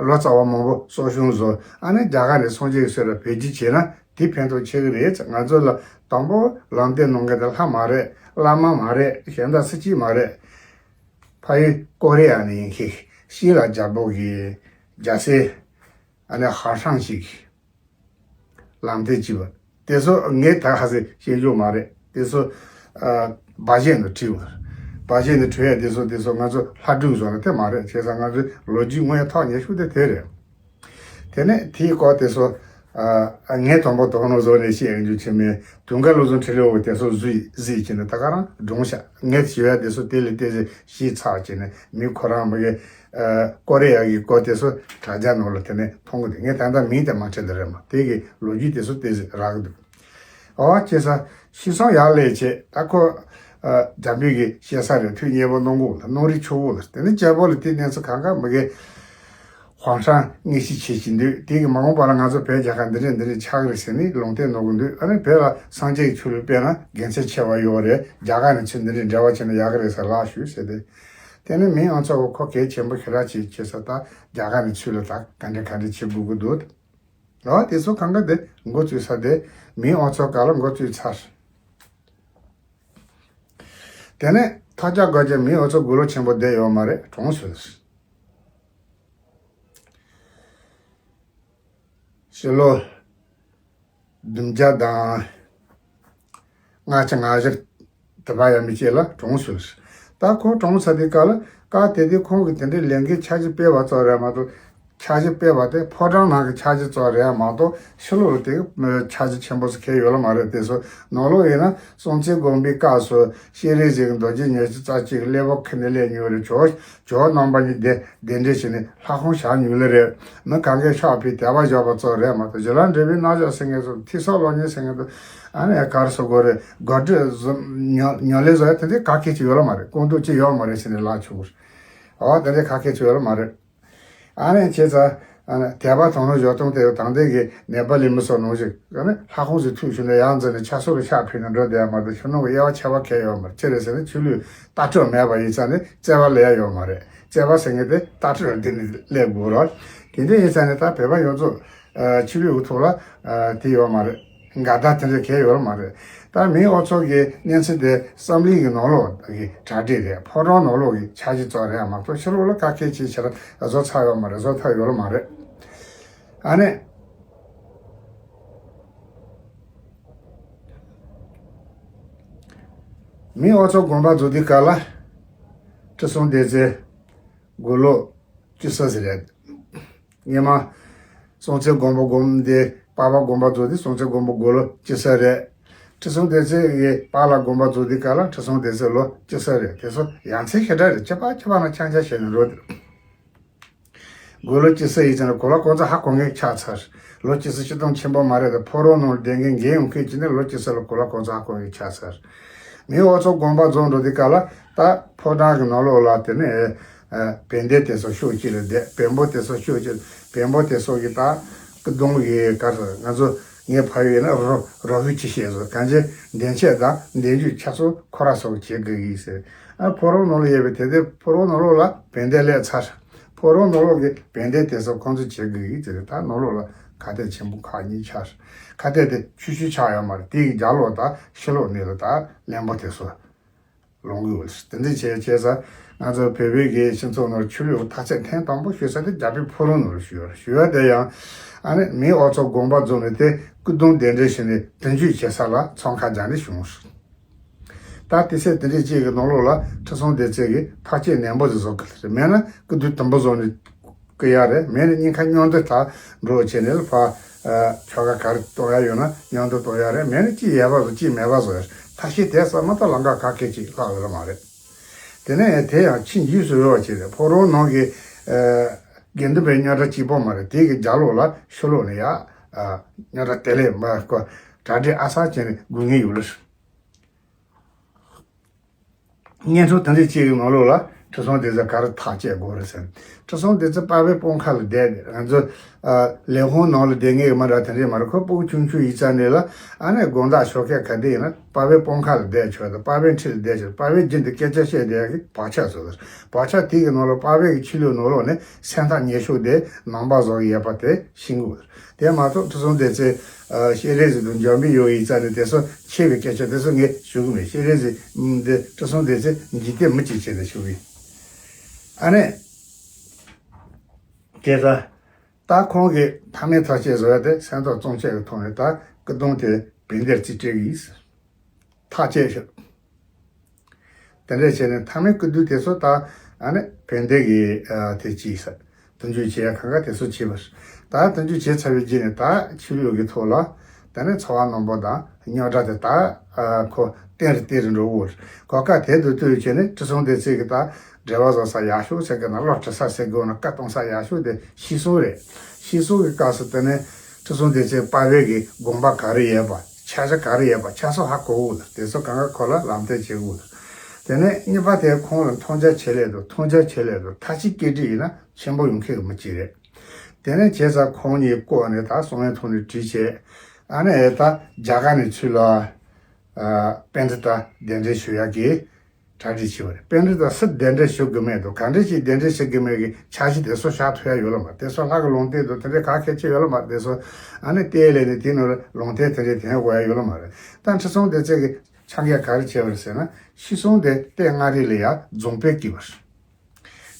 ལོ་ཙཱ་བ་མང་པོ་གསོ་སྐྱོང་བཟོ། ཨ་ནི་རྒྱ་གར་ནས་སངས་རྒྱས་ཀྱི་སྲོལ་ལ་བེད་སྤྱོད་བྱས་ན་དེ་ཕན་ཐོགས་ཆེ་གི་རེད། ང་ཚོ་ལ་དང་པོ་ལམ་སྟོན་གནང་མཁན་དེ་ལྷ་མ་རེད། བླ་མ་མ་རེད། གཞན་དག་སུ་གཅིག་མ་རེད། ཕ་ཡུལ་ཀོ་རི་ཡ་ནས་ཡིན་མཁན་ཤི་ལ་རྒྱལ་པོ་གི་རྒྱལ་སྲས། ཨ་ནི་ཧྭ་ཤང་ཞིག་ལམ་སྟོན་བྱས་པ་དེ་ཚོ་ངས་ད་ཧ་སེ་ཤེས་རྒྱུ་མ་རེད། དེ་ཚོ་ཨ་སྦ་བཞེད་ནས་བྲིས་པ་རེད། སྦ་བཞེད་ནས་བྲིས་ཡ་དེ་ཚོ་དེ་ཚོ་ང་ཚོ་ལྷ་སྒྲུང་བཟོ་ན་དེ་མ་རེད། བྱས་ཙང་ང་ཚོའི་ལོ་རྒྱུས་དངོས་ཐག་ཉེ་ཤོས་དེ་དེ་རེད། དེ་ནས་དེའི་སྐོར་དེ་ཚོ་ཨ་ངས་དང་པོ་དོགས་སློང་བཟོ་ནས་བཤད་ཡོང་རྒྱུ་བྱས་མེད། དུང་དཀར་བློ་བཟང་འཕྲིན་ལས་འོག་དེ་ཚོ་གཟིགས་གཟིགས་བྱས་ནས་ད་ག་རང་སྒྲུང་བཤད། ངས་བྱས་པ་དེ་ཚོ་དེ་ལས་དེ་ཚོ་ཤེས་ཚར་བྱས་ནས་མི་ཁོ་རང་མི་གི་ཨ་ཀོ་རི་ཡ་གི་སྐོར་དེ་ཚོ་དྲ་རྒྱ་ནང་ལ་དེ་ནས་མཐོང་གི་འདུག་ངས་ད་ལྟ་མིང་དེ་མ་ཁྲིད་འདི་རེད་མ། དེ་གི་ལོ་རྒྱུས་དེ་ཚོ་དེ་ཚོ་རག་གི་འདུག་ཨོ་ཁྱེད་ས་ཤི་སོང་ཡག་ལས་བྱེད། ད་ཁོ་ཨ་རྒྱ་མི་གི་བཤད་ས་རེད། ཐུགས་མཉེས་པོ་གནང་གོ་ལ་གནང་རིགས་ཆོག་གོ་ལ། དེ་ནས་རྒྱལ་པོ་ལ་དེ་གནས་ཚུལ་གང་ག་མི་གི་ཧྭ་ཤང་མངོན་ཤེས་བྱེད་བཞིན་འདུག་དེ་གི་མ་འོངས་པ་ལ་ང་ཚོ་བོད་རྒྱལ་ཁབ་འདི་འདྲས་འདི་འདྲས་ཆགས་གི་རེད་ཟེར་ནས་ལུང་བསྟན་གནང་གི་འདུག་ཨ་ནི་བོད་ལ་སངས་རྒྱས་ཀྱི་ཆོས་ལུགས་སྤེལ་ན་དགེ་མཚན་ཆེ་བ་ཡོད་རེད། རྒྱ་གར་ནས་ཚུར་འདི་འདྲས་འབྲེལ་བ་བྱས་ན་ཡག་གི་རེད་ཟེར་ལབ་ཞུས་ཟེར་ཏེ། དེ་ནས་མིང་ཨང་ཚོ་གི་ཁོ་གལ་ཆེན་པོ་ཞེ་དྲག་ཅིག་བྱེད་ས་ད་རྒྱ་གར་ནས་ཚུར་ལ་ད་ག་འདྲས་ག་འདྲས་བྱེད་དགོས་ཀྱི་འདུག་ཨོ་དེ་ཚོ་གང་ག་དེ་འགོ་བཙུགས་ས་དེ་མིང་ཨང་ཚོ་ག་ལ་འགོ་བཙུགས་ཚར། དེ་ནས་ཐག་བཅད་དགོས་ཀྱི་མིང་ཨང་ཚོ་དགུ་ལོ་ཆེན་པོ་བསྡད་ཡོད་མ་རེད། གྲོངས་སོང་། ཕྱི་ལོ་བདུན་བརྒྱ་དང་ལྔ་བཅུ་ང་བཞི་དེ་བ་ཡ་མི་སྐྱེས་ལ་གྲོངས་སོང་། ད་ཁོ་གྲོངས་ཚར་དུས་སྐབས་ལ་སྐབས་དེ་དུས་ཁོང་གིས་དེ་འདྲའི་ལས་འགན་འཆར་གཞི་སྤེལ་བ་ཙམ་རེད་མ་གཏོགས། འཆར་གཞི་སྤེལ་བ་དེ་ཕོ་བྲང་ནང་གི་འཆར་གཞི་ཙམ་རེད་མ་གཏོགས་ཕྱི་ལོགས་ལ་དེ་འཆར་གཞི་ཆེན་པོ་ཞིག་འཁེལ་ཡོད་ལ་མ་རེད། དེ་ཚོ་ནང་ལོགས་ཡིན་ན་སྲོང་བཙན་སྒམ་པོའི་སྐབས་སུ་སྤྱན་རས་གཟིགས་ཀྱིས་རྡོ་རྗེ་ཉི་ཤུ་རྩ་གཅིག་གི་གླེགས་བམ་ཁུར་ནས་སླེབས་མྱོང་རེད། ཇོ་ཇོ་བོ་རྣམ་པ་གཉིས་གདན་གདན་འདྲེན་བྱས་ནས་ལྷ་ཁང་བཞེངས་མྱོང་ལེ་རེད། མི་གང་གས་ཕྱག་ཕུལ་དད་པ་བཞག་པ་ཙམ་རེད་མ་གཏོགས་ཞི་ལམ་འབྲས་བུའི་རྣམ་གཞག་ཟེར་མཁན་ཚོ་ཐོས་བསམ་སློབ་གཉེར་ཟེར་མཁན་ཚོ་ཨ་ནི་ག་རེ་ཟེར་དགོས་རེད། དགོད་བྲོ་བཟོ་ཉོ་ཉོ་ལེ་བཟོ་ཡ་དེ་འདྲའི་ག་གེ་ཅིག་ཡོད་ལ་མ་རེད། སྐུ་མདོག་ཅིག་ཡོད་མ་རེད་ཟེར་ནས་ལབ་ཆོག་གི་རེད། འོ་དེ་འདྲའི་ག་གེ་ཅིག་ཡོད་ལ་མ་རེད། ཨ་ནི་བྱས་ཙང་ཨ་ནི་དད་པ་དང་ལོ་ཞོ་སྟོང་དེ་དང་ལྡན་གྱི་ནེ་པ་ལི་མི་སོགས་ནང་བཞིན་ཨ་ནི་ལྷ་ཁང་ཞིག་ཐུག་བྱུང་ན་ཡར་འཛེགས་ནས་ཕྱག་སོར་ལ་ཕྱག་ཕུལ་ནས་འགྲོ་བསྡད་ཡ་མ་གཏོགས་ཕྱི་ནང་གི་དབྱེ་བ་ཕྱེ་བ་གང་ཡོད་མ་རེད། ཅི་རེད་ཟེར་ན་ཆོས་ལུགས་ལྟ་གྲུབ་མེད་པ་ཡིན་ཙང་ནི་བརྩེ་བ་ལས་ཡ་ཡོད་མ་རེད། བརྩེ་བ་ཟེར་མཁན་དེ་ལྟ་གྲུབ་ལ་བརྟེན་ནས་སླེབས་དགོས་རེད། དེ་འདྲ་ཡིན་ཙང་ནི་ད་བོད་པ་ཡོངས་རྫོགས་ཆོས་ལུགས་ཀྱི་ཐོག་ལ་དེ་ཡོད་མ་རེད། འགལ་ཟླ་དེ་འདྲ་གང་ཡང་ཡོད་མ་རེད། ད་མིང་ཨང་ཚོ་གི་གནས་ཚུལ་དེ་བསམ་གླིང་གི་ནང་ལོགས་ཀྱི་གྲ་སྒྲིག་རེད། ཕོ་བྲང་ནང་ལོགས་ཀྱི་འཆར་གཞི་ཙམ་རེད་མ་གཏོགས་ཕྱི་ལོགས་ལ་ག་གེ་ཅིག་བྱས་བཟོ་ཚར་ཡོད་མ་རེད། བཟོ་ཐུབ་ཡོད་མ་རེད། ཨ་ནི་མིང་ཨང་ཚོ་དགོན་པ་བཙུགས་དུས་སྐབས་ལ་ཁྲི་སྲོང་ལྡེ་བཙན་དགུང་ལོ་བཅུ་གསུམ་ཟིན་རེད། སྔོན་མ་སྲོང་བཙན་སྒམ་པོ་སྒོམ་སྟེ་པ་ཕ་དགོན་པ་བཙུགས་ཏེ་སྲོང་བཙན་སྒམ་པོ་དགུང་ལོ་བཅུ་གསུམ་རེད། ཁྲི་སྲོང་ལྡེ་བཙན་གྱི་པཱ་ལགས་དགོན་པ་བཙུགས་དུས་སྐབས་ལ་ཁྲི་སྲོང་ལྡེ་བཙན་ལོ་བཅུ་གསུམ་རེད། དེ་ཚོ་ཡ་མཚན་ཞེ་དྲག་རེད། ཅི་པ་ཅི་པ་ན་རྐྱང་རྐྱང་བྱས་ནས་འགྲོ། དགུང་ལོ་བཅུ་གསུམ་ཡིན་ཙང་གོ་ལ་གོང་ཚད་ཧ་གོ་མཁན་ཆགས་ཚར། ལོ་བཅུ་གསུམ་སྤྱིར་བཏང་ཆེན་པོ་མ་རེད་དེ་ཕོ་བྲང་ནང་ལ་བསྡད་མཁན་རྒན་ཡོང་མཁན་གྱི་ནི་ལོ་བཅུ་གསུམ་ལ་གོ་ལ་གོང་ཚད་ཧ་གོ་མཁན་ཆགས་ཚར། མིང་ཨང་ཚོ་དགོན་པ་རྫོགས་འགྲོ་དུས་སྐབས་ལ་ད་ཕོ་བྲང་གི་ནང་ལོགས་ལ་དེ་ནས་བན་དེ་དེ་ཚོ་ཕྱོགས་གཅིག་ལ་བསྡད། བོན་པོ་དེ་ཚོ་ཕྱོགས་གཅིག་བོན་པོ་དེ་ཚོ་གི་ད་སྐུ་གདུང་གི་ག་རེ་ང་ཚོ་ངའི་ཕ་ཡུལ་ཡིན་ན་རོ་རོ་ཧུ་ཅི་ཤེས་སོ་གང་ཅི་འདན་ཆས་དང་འདན་རྒྱུད་ཆ་ཚང་ཁོ་ར་ཚོ་བྱེད་དགོས་ཀྱི་ཟེར། ཨ་ཕོ་བྲང་ནང་ལ་ཡོད་པའི་དེ་དེ་ཕོ་བྲང་ནང་ལོགས་ལ་བན་དེ་སླེབས་ཚར། ཕོ་བྲང་ནང་ལོགས་ཀྱི་བན་དེ་དེ་ཚོ་ཁོང་ཚོ་བྱེད་དགོས་ཀྱི་དེ་རེད། ད་ནང་ལོགས་ལ་ཁ་གཏད་ཆེན་པོ་ཁག་གཉིས་ཆགས། ཁ་གཏད་དེ་ཆུ་ཆུ་ཆགས་ཡོད་མ་རེད། དེ་ཡི་རྒྱབ་ལོགས་ད་ཕྱི་ལོགས་ནས་ལ་ད་བློན་པོ་དེ་ཚོ་ལོངས་གི་ཡོད། དེ་འདྲ་བྱས་བྱས་ཙང་ང་ཚོ་བོད་པའི་གི་སྤྱི་ཚོགས་ནང་ཆོས་ལུགས་ཐག་ཚད་ཐེངས་དང་པོ་ཞུ་ས་དེ་རྒྱ་བོད་ཕོ་བྲང་ནང་ལ་ཞུ་ཡོད། ཞུ་ཡ་དེ་ཡང་ཨ་ནི་མིང་ཨང་ཚོ་དགོན་པ་རྫོགས་ནས་དེ་སྐུ་གདུང་གདན་འདྲེན་བྱས་ནས་དོན་གཅོད་བྱེད་ས་ལ་འཚང་ཁ་རྒྱག་ནས་བྱུང་། ད་དེ་ཚེ་དེ་འདྲའི་ཅིག་གི་ནང་ལོགས་ལ་ཁྲི་སྲོང་ལྡེ་བཙན་གྱིས་ཐག་གཅོད་ནན་པོ་ཞིག་བཟོ་གི་རེད། མེད་ན་སྐུ་དུས་དུམ་བུ་བཟོ་ནས་སྐུ་ཡ་རེད། མེད་ན་སྙིང་ཁ་མཉམ་དུ་ད་འགྲོ་བྱས་ནས་ཕ་ཆོ་ག་ག་རེ་གཏོང་ཡ་ཡོད་ན་མཉམ་དུ་གཏོང་ཡ་རེད། མེད་ན་གཅིག་ཡལ་བ་བཟོ་གཅིག་མེད་པ་བཟོ་ཡ་རེད། ཐབས་ཤེས་དེ་ཚང་མ་ད་ལམ་ཁ་ག་གེ་ཅིག་ལྷག་ཡོད་ལ་མ་རེད། དེ་ནས་དེ་ཡང་ཕྱིན་རྗེས་སུ་རོལ་བ་ཅིག་རེད། ཕོ་བྲང་ནང་གི་དགེ་འདུན་པའི་རྙོག་དྲ་གཅིག་པོ་མ་རེད། དེ་གི་རྒྱབ་ལོགས་ལ་ཕྱི་ལོགས་ནས་ཡ་རྙོག་དྲ་དེ་ལས་མ་གོ་གྲ་སྒྲིག་ཨ་གསར་བྱས་ནས་དགོས་ངེས་ཡོད་ལ། སྔོན་འགྲོ་དེ་འདྲ་ཅིག་གི་ནང་ལོགས་ལ་ཁྲི་སྲོང་ལྡེ་བཙན་ག་རེ་ཐག་བཅད་དགོས་རེད་ཟེར། ཁྲི་སྲོང་ལྡེ་བཙན་པ་ཕའི་སྤང་ཁ་ལ་བསྡད་དེ། ང་ཚོ་ཨ་ལས་ཁུངས་ནང་ལ་བསྡད་མཁན་གྱི་མི་འདྲ་དེ་འདྲས་མ་རེད། ཁོ་སྤུ་གུ་ཆུང་ཆུང་ཡིན་ཙང་ནས་ལ། ཨ་ནི་དགོང་དག་ཞོགས་ཀས་ག་དུས་ཡིན་ན་པ་ཕའི་སྤང་ཁ་ལ་བསྡད་ཆོག་དང་། པ་ཕའི་འཁྲིས་ལ་བསྡད་ཆོག་པ་ཕའི་རྒྱུན་དུ་སྐད་ཆ་བཤད་བསྡད་ཡག་གི་བག་ཆགས་བཟོ་དང་། བག་ཆགས་དེ་གི་ནང་ལ་པ་ཕའི་གི་ཆོས་ལུགས་ནང་ལོགས་ནས་སེམས་ཐག་ཉེ་ཤོས་དེ་ནང་པ་བཟོ་གི་ཡོད་པ་དེ་ཤེས་དགོས། དེ་མ་གཏོགས་ཁྲི་སྲོང་ལྡེ་བཙན་ཨ་སྤྱན་རས་གཟིགས་དང་འཇམ་པའི་དབྱངས་ཡིན་ཙང་ནས་དེ་ཚོ་ཆེ་བའི་སྐད་ཆ་དེ་ཚོ་ངས་ཞུ་གི་མེད། སྤྱན་རས་གཟིགས་འདི་ཁྲི་སྲོང་ལྡེ་བཙན་འཇིག་རྟེན་མི་གཅིག་བྱས་ནས་ཞུ་གི་ཡིན། ཨ་ནི། དེ་ལྟར། ད་ཁོང་གིས་ཐ་མའི་ཐག་བཅད་བཟོ་ཡ་དེ་སེམས་ཐག་གཙང་བཅད་ཀྱི་ཐོག་ནས་ད་སྐུ་གདུང་དེ་བན་དེར་རྩིས་སྤྲད་ཀྱི་ཡིན་ཟེར། ཐག་བཅད་ཤག་དེ་འདྲས་བྱས་ནས་ཐ་མའི་སྐུ་གདུང་དེ་ཚོ་ད་ཨ་ནི་བན་དེ་གི་ཨ་དེ་ཅི་ཟེར། དོན་གཅོད་བྱེད་ཡ་གང་ག་དེ་ཚོ་བྱས་པ་རེད། ད་དོན་གཅོད་བྱས་ཚར་བའི་རྗེས་ནས་ད་ཆོས་ལུགས་ཀྱི་ཐོག་ལ། དེ་ནས་འཚོ་བ་རྣམ་པ་དང་རྙོག་དྲ་དེ་དག་ཨ་ཁོ་བརྟན་རུ་བརྟན་རུ་འགྲོ་གི་རེད། གོ་སྐབས་དེ་དུས་དུས་བྱས་ནས་ཁྲི་སྲོང་ལྡེ་བཙན་གྱིས་ད་འབྲེལ་བ་བཟོ་ས་ཡག་ཤོས་ཟེར་གི་ན། བློ་འདྲི་ས་ཟེར་དགོས་ན་བཀའ་གཏོང་ས་ཡག་ཤོས་དེ་ཤི་གསོན་རེད། ཤི་གསོན་གྱི་སྐབས་སུ་དེ་ནས་ཁྲི་སྲོང་ལྡེ་བཙན་པ་ཕའི་གི་དགོངས་པ་ག་རེ་ཡོད་པ། ཆ་ཤས་ག་རེ་ཡོད་པ། ཆ་ཚང་ཧ་གོ་གི་རེད། དེ་ཚོ་གང་ག་ཁོ་ལ་ལམ་སྟོན་བྱེད་དགོས་རེད། དེ་ནས་གཉིས་པ་དེ་ཁོང་ལ་མཐོང་རྒྱ་ཆེ་ལེ་འདུག་མཐོང་རྒྱ་ཆེ་ལེ་འདུག་ཐ་ཆད་སྐད་འདྲི་ཡིན་ན་ཆེན་པོ་ཡོང་མཁན་གྱི་མི་གཅིག་རེད། དེ་ནས་བྱས་ཙང་ཁོང་གཉིས་བསྐོས་ནས་ད་གསང་བའི་ཐོག་ནས་བྲིས་བྱས། ཨ་ནི་ད་རྒྱ་གར་ནས་ཚུར་ལ་ཨ་པཎྜི་ཏ་གདན་འདྲེན་ཞུ་ཡག་གི་གྲ་སྒྲིག་བྱས་པ་རེད། པཎྜི་ཏ་སུ་གདན་འདྲེན་ཞུ་དགོས་མེད་དང་། ག་འདྲ་ཞིག་གདན་འདྲེན་ཞུ་དགོས་མེད་ཀྱི་འཆར་གཞི་དེ་ཚོ་བཞག་ཐུབ་ཡ་ཡོད་ལ་མ་རེད། དེ་ཚོ་ལྷ་གི་ལུང་བསྟན་དང་དེ་འདྲའི་ག་གལ་ཆེ་ཡོད་ལ་མ་རེད། དེ་ཚོ་ཨ་ནི་བལྟས་ལས་ནས་དེ་ནང་ལ་ལུང་བསྟན་དེ་འདྲའི་དྲན་དགོས་ཡ་ཡོད་ལ་མ་རེད། ད་ཁྲི་སྲོང་ལྡེ་བཙན་གྱིས་ཆ་འགེངས་ག་རེ་བྱས་པ་རེད་ཟེར་ན། ཤི་གསོན་དེ་ལྟེ་མངའ་རིས་ལ་ཡ་རྫོང་དཔོན་བསྐོས་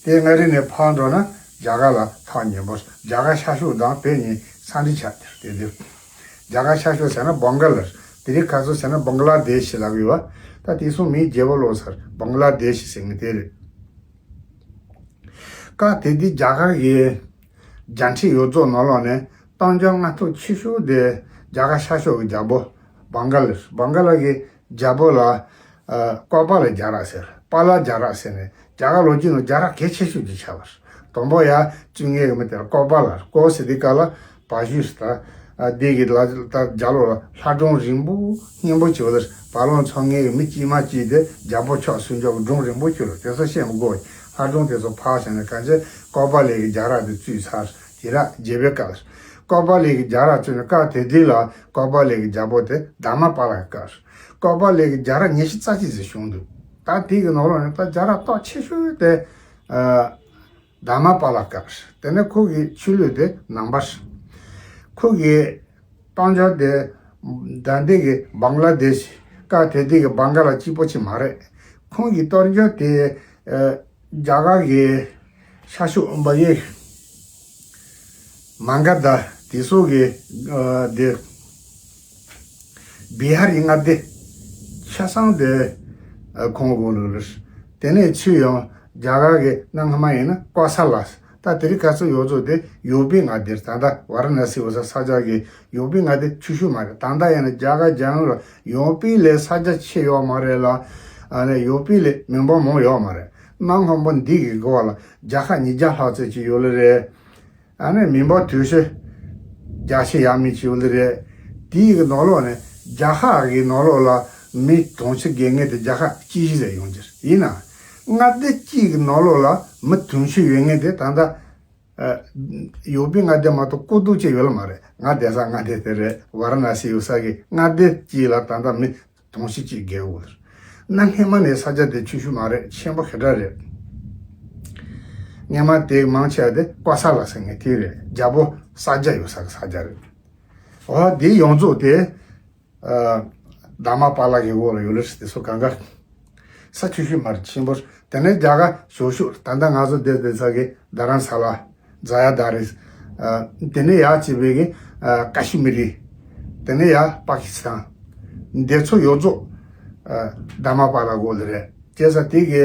པ་རེད། ལྟེ་མངའ་རིས་ནས་ཕར་འགྲོ་ན་རྒྱ་གར་ལ་ཐག་ཉེ་པོ། རྒྱ་གར་ཤར་ཕྱོགས་དང་བོད་གཉིས་ས་འབྲེལ་ཆགས་དེ་དེ། རྒྱ་གར་ཤར་ཕྱོགས་ཟེར་ན་བང་ག་ལ། དེ་རིང་ཁ་སང་ཟེར་ན་བང་ལ་དེ་ཤི་ལབ་ཡོད་པ། ད་དེང་སང་མིང་བརྗེ་པོ་ལོག་ཚར། བང་ལ་དེ་ཤི་ཟེར་མཁན་དེ་རེད། སྐབས་དེ་དུས་རྒྱ་གར་གྱི་རྒྱལ་ཕྲན་ཡོངས་རྫོགས་ནང་ལོགས་ནས་གཏམ་རྒྱུད་མངའ་ཐང་ཆེ་ཤོས་དེ་རྒྱ་གར་ཤར་ཕྱོགས་ཀྱི་རྒྱལ་པོ་བང་ག་ལ། བང་ག་ལ་གི་རྒྱལ་པོ་ལ་ཨ་ཀོ་པ་ལ་རྒྱ་ར་ཟེར། པ་ལ་རྒྱ་ར་ཟེར་ནས་རྒྱ་གར་ལོ་རྒྱུས་ནང་རྒྱ་ར་གལ་ཆེ་ཤོས་ཅིག་ཆགས་པ་རེད། དང་པོ་ཡ་བཙུན་མཁན་གྱི་མི་དེ་ལ་ཀོ་པ་ལ། ཀོ་ཟེར་དུས་སྐབས་ལ་བ་ཕྱུགས་ཟེར། ད་ཨ་དེ་གི་ལ་ད་རྒྱ་ལོ་ལ་ལྷ་སྒྲུང་རིང་པོ་སྙན་པོ་བྱས་པ་དེ་རེད། བ་ལང་ཚོང་མཁན་གྱི་མི་དཀྱུས་མ་གཅིག་དེ་རྒྱལ་པོ་ཕྱོགས་སུ་འཇོག་གི་སྒྲུང་རིང་པོ་བྱས་རེད། དེ་ཚོ་བཤད་མི་དགོས། ལྷ་སྒྲུང་དེ་ཚོ་ཕར་བཞག་ནས་གང་ཅི་ཀོ་པ་ལའི་གི་རྒྱ་ར་དེ་བཙུད་ཚར། དེ་ར་རྒྱལ་པོའི་སྐབས་རེད། ཀོ་པ་ལའི་གི་རྒྱ་ར་བཙུད་ནས། སྐབས་དེ་དུས་ལ་ཀོ་པ་ལའི་གི་རྒྱལ་པོ་དེ་དྷརྨ་པཱ་ལ་གི་སྐབས་རེད། ཀོ་པ་ལའི་གི་རྒྱ་ར་ཉི་ཤུ་རྩ་གཅིག་ཙམ་བྱུང་འདུག་ད་དེ་གི་ནང་ལོགས་ནས་ད་རྒྱ་ར་སྟོབས་ཆེ་ཤོས་དེ་ཨ་དྷརྨ་པཱ་ལ་སྐབས་རེད། དེ་ནས་ཁོ་གི་ཆོས་ལུགས་དེ་ནང་པ་རེད། ཁོ་གི་གཏམ་རྒྱུད་དེ་ད་ལྟའི་གི་བང་ལ་དེ་ཤི། སྐབས་དེ་དུས་ཀྱི་བང་ག་ལ་གཅིག་པོ་ཅིག་མ་རེད། ཁོང་གི་གཏམ་རྒྱུད་དེ་ཨ་རྒྱ་གར་གྱི་ཤར་ཕྱོགས་བལ་ཡུལ་མ་ག་དྷ་དེ་ཚོ་གི་ཨ་དེ་བི་ཧར་གྱི་མངའ་སྡེ་ཆ་ཚང་དེ་ཨ་ཁོང་གི་འོག་ལ་རེད། དེ་ནས་ཚུར་ཡང་རྒྱ་གར་གྱི་གནའ་སྔ་མ་ཡིན་ན་ཀོ་ས་ལ། ད་དེ་རིང་ཁ་སང་ཡོངས་རྫོགས་དེ་ཡོ་པི་མངའ་སྡེ་རེད། ད་ལྟ་ཝཱ་ར་ཎ་སི་འོག་ས་ས་ཆ་གི་ཡོ་པི་མངའ་སྡེ་ཆུང་ཤོས་མ་རེད། ད་ལྟ་ཡིན་ན་རྒྱ་གར་རྒྱལ་ཡོངས་ལ་ཡོ་པི་ལས་ས་ཆ་ཆེ་ཡོད་མ་རེད་ལ། ཨ་ནི་ཡོ་པི་ལས་མི་འབོར་མང་ཡོད་མ་རེད། གནའ་སྔ་མོ་འདི་གི་འགོ་བ་ལ་རྒྱལ་ཁབ་ཉིས་བརྒྱ་ལྷག་ཙམ་ཅིག་ཡོད་ལེ་རེད། ཨ་ནི་མི་འབོར་དུང་ཕྱུར་བརྒྱ་ཕྱེད་ཡས་མས་ཅིག་ཡོད་ལེ་རེད། དེའི་གི་ནང་ལོགས་ནས་རྒྱལ་ཁབ་གི་ནང་ལོགས་ལ་མི་དུང་ཕྱུར་བརྒལ་མཁན་དེ་རྒྱལ་ཁབ་གཅིག་བཞི་ཙམ་ཡོང་གི་རེད། ཡིན་ནའང་མངའ་སྡེ་གཅིག་གི་ནང་ལོགས་ལ་མི་དུང་ཕྱུར་ཡོད་མཁན་དེ་ད་ལྟ་ཨ་ཡོ་པི་མངའ་སྡེ་མ་གཏོགས་སྐོར་དུ་ཅིག་ཡོད་ལེ་མ་རེད། ང་བསྡད་ས་མངའ་སྡེ་དེ་རེད། ཝཱ་ར་ཎ་སི་ཡོད་ས་གི་མངའ་སྡེ་གཅིག་ལ་ད་ལྟ་མི་དུང་ཕྱུར་གཅིག་བརྒལ་ཡོད་རེད། གནའ་སྔ་མ་ནས་ས་ཆ་དེ་ཆུང་ཤོས་མ་རེད། ཆེན་པོ་ཞེ་དྲག་རེད། སྔ་མ་དེ་མང་ཆེ་བ་དེ་ཀོ་ས་ལ་ཟེར་མཁན་དེ་རེད། རྒྱལ་པོ་ས་རྒྱ་ཡོད་ས་གི་ས་ཆ་རེད། འོ་དེ་ཡོངས་རྫོགས་དེ་ཨ་དྷརྨ་པཱ་ལ་གི་འོག་ལ་ཡོད་ལེ་རེད། དེ་ཚོ་གང་ག་ས་ཆུང་ཤོས་མ་རེད། ཆེན་པོ་རེད། དེ་ནས་རྒྱ་གར་ཞོ་ཤུག་ད་ལྟ་ང་ཚོ་བསྡད་བསྡད་ས་གི་རྡ་རམ་ས་ལ། ཛ་ཡ་དྷ་ར། ཨ་དེ་ནས་ཡར་བྱས་པའི་གི་ཨ་ཀ་ཤི་མི་རི། དེ་ནས་ཡར་པ་ཀི་སི་ཐན། འདི་ཚོ་ཡོངས་རྫོགས་ཨ་དྷརྨ་པཱ་ལ་གི་འོག་ལ་རེད། བྱས་ཙང་དེ་གི་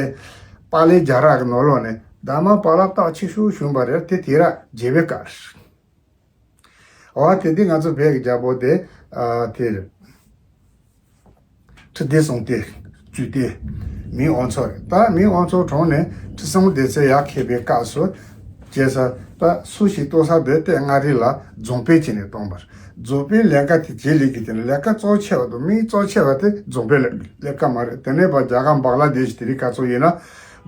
པཱ་ལའི་རྒྱ་ར་གི་ནང་ལོགས་ནས་དྷརྨ་པཱ་ལ་སྟོབས་ཆེ་ཤོས་བྱུང་བ་རེད། དེ་དེ་ར་རྒྱལ་པོའི་སྐབས་རེད། འོ་དེ་དུས་ང་ཚོ་བོད་ཀྱི་རྒྱལ་པོ་དེ་ཨ་དེ་རེད། ཁྲི་ལྡེ་སྲས་དེ་བཙུགས་ཏེ་མིང་དབང་ཕྱུག་རེད། ད་མིང་དབང་ཕྱུག་གྲོངས་ནས་ཁྲི་སྲོང་ལྡེ་བཙན་ཡར་འཁྱེར་བའི་སྐབས་སུ་བྱས་ཙང་ད་སུ་ཞིག་གཏོང་ས་དེ་ལྟེ་མངའ་རིས་ལ་རྫོང་དཔོན་བྱས་ནས་བཏང་བ་རེད། རྫོང་དཔོན་ལས་ཀ་དེ་བྱེད་ལས་ཀྱི་དེ་ནི་ལས་ཀ་གཙོ་ཆེ་བ་དང་མིང་གཙོ་ཆེ་བ་དེ་རྫོང་དཔོན་ལས་ཀ་མ་རེད། དེ་ནས་ཕར་རྒྱ་གར་བང་ལ་དེ་ཤི། དེ་རིང་ཁ་སང་ཡིན་ན་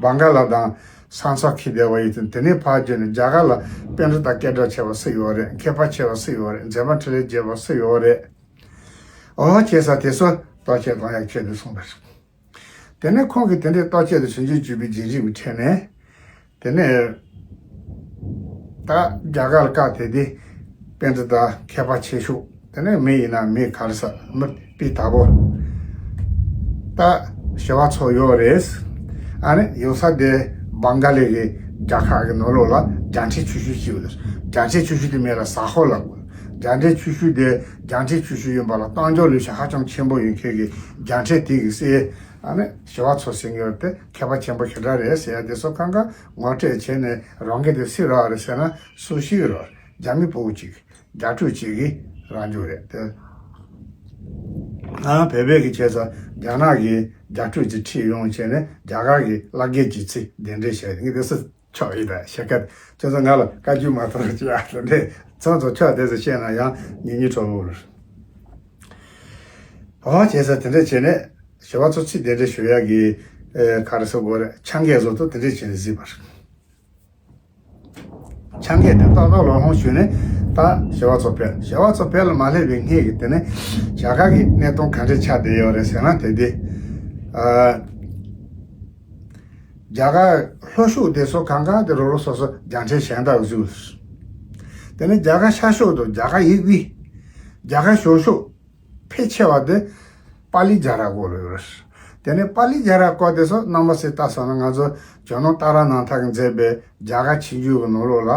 བང་ག་ལ་དང་ ས་མཚམས་འཁེལ་བསྡད་པ་ཡིན་ཙང་དེ་ནས་ཕར་བརྒྱུད་ནས་རྒྱ་གར་ལ་པཎྜི་ཏ་སྐད་གྲགས་ཆེ་བ་སུ་ཡོད་རེད། མཁས་པ་ཆེ་བ་སུ་ཡོད་རེད། མཛད་པ་འཕྲིན་ལས་རྒྱས་པ་སུ་ཡོད་རེད། ཨོ་བྱས་ཙང་དེ་ཚོ་བརྟག་དཔྱད་གཏོང་ཡག་ཆེད་དུ་གསུངས་པ་རེད། དེ་ནས་ཁོང་གིས་དེ་འདྲའི་བརྟག་དཔྱད་དང་ཞིབ་འཇུག་བྱས་པའི་རྗེས་རིམ་གྱི་ཁྲོད་ནས། དེ་ནས་ད་རྒྱ་གར་ལ་བཀའ་དེ་དེ་པཎྜི་ཏ་མཁས་པ་ཆེ་ཤོས། དེ་ནས་མི་ཡིན་ན་མི་ག་རེ་ཟེར། མི་སྤུས་དག་པོ། ད་ཞི་བ་འཚོ་ཡོད་རེད། ཨ་ནི་ཡོད་ས་དེ་བང་ག་ལི་གི་རྒྱལ་ཁབ་ཀྱི་ནང་ལོགས་ལ་རྒྱལ་ཕྲན་ཆེ་ཤོས་ཤིག་ཡོད་རེད། རྒྱལ་ཕྲན་ཆེ་ཤོས་དེ་མིང་ལ་ཟ་ཧོར་ལབ་དགོས། རྒྱལ་ཕྲན་ཆེ་ཤོས་དེ་རྒྱལ་ཕྲན་ཆེ་ཤོས་ཡིན་པ་ལ་རྟགས་འཇོག་ལས་ཤིག་ཧ་ཅང་ཆེན་པོ་ཡོད་མཁན་གྱི་རྒྱལ་ཕྲན་དེ་གི་སྲས། ཨ་ནི་ཞི་བ་འཚོ་ཟེར་མཁན་དེ་མཁས་པ་ཆེན་པོ་ཞེ་དྲག་རེད་ཟེར་ཡ་དེ་ཚོ་གང་ག་ངོ་སྤྲོད་བྱས་ནས། རང་གི་དེ་སུ་རེད་ཟེར་ན་སུ་ཞིག་རེད། རྒྱ་མི་ཕྲུ་གུ་ཅིག་རྒྱ་ཕྲུག་ཅིག་གི་རང་འཇུག་རེད་དེ། ང་རང་བོད་པའི་གི་བྱས་ཙང་རྒྱ་ནག་གི་རྒྱ་ཕྲུག་ཅིག་ཁྲིད་ཡོང་བྱས་ནས་རྒྱ་གར་གི་བླ་རྒན་གྱིས་ཚིག་གདན་འདྲེན་བྱས། ངས་དེ་སུ་ཆོག་ཡིན་ད་ཞེ་ཁ། ཁྱོད་ཚོ་ང་ལ་བཀའ་བཀྱོན་མ་གཏོང་རོགས་བྱེད་ཨ། དེ་འདྲས་ཚང་ཚོ་ཆོག་དེ་ཚོ་བཤད་ན་ཡང་ཉན་ཉན་ཁྲོ་བོ་རེད། ཨོ་བྱས་ཙང་དེ་འདྲས་བྱས་ནས་ཞི་བ་འཚོ་ཚིག་དེ་འདྲས་ཞུ་ཡག་གི་ཨེ་ག་རེ་ཟེར་དགོས་རེད། ཆ་འགེལ་བཟོ་ཐུབ་དེ་འདྲས་བྱས་ནས་གཟིགས་པ་རེད། ཆ་འགེལ་དེ་ཏག་ཏག་ལོ་ཧོང་ཞུས་ནས་ད་ཞི་བ་འཚོ་བོད། ཞི་བ་འཚོ་བོད་ལ་མ་སླེབས་པའི་སྔས་ཀྱི་དེ་ནས་རྒྱ་གར་གྱི་གནས་སྟངས་ག་འདྲས་ཆགས་བསྡད་ཡོད་རེད་ཟེར་ན། དེ་དེ་ཨ། རྒྱ་གར་ལྷོ་ཕྱོགས་དེ་ཚོ་གང་ག་དེ་རོ་རོ་སོ་སོ་རྒྱལ་ཕྲན་གཞན་དག་བཟོས། དེ་ནས་རྒྱ་གར་ཤར་ཕྱོགས་དང་རྒྱ་གར་ཡུལ་དབུས། རྒྱ་གར་བྱང་ཕྱོགས་ཕལ་ཆེ་བ་དེ་པ་ལི་རྒྱ་གར་སྐོར་ལ་ཡོད་རེད། དེ་ནས་པ་ལི་རྒྱ་གར་སྐོར་དེ་ཚོ་རྣམ་པ་ཚོས་ལྟ་སོང་ན། ང་ཚོ་ཇོ་ནང་ཏཱ་ར་ནཱ་ཐ་གིས་མཛད་པའི་རྒྱ་གར་ཆིངས་ཡིག་གི་ནང་ལོགས་ལ་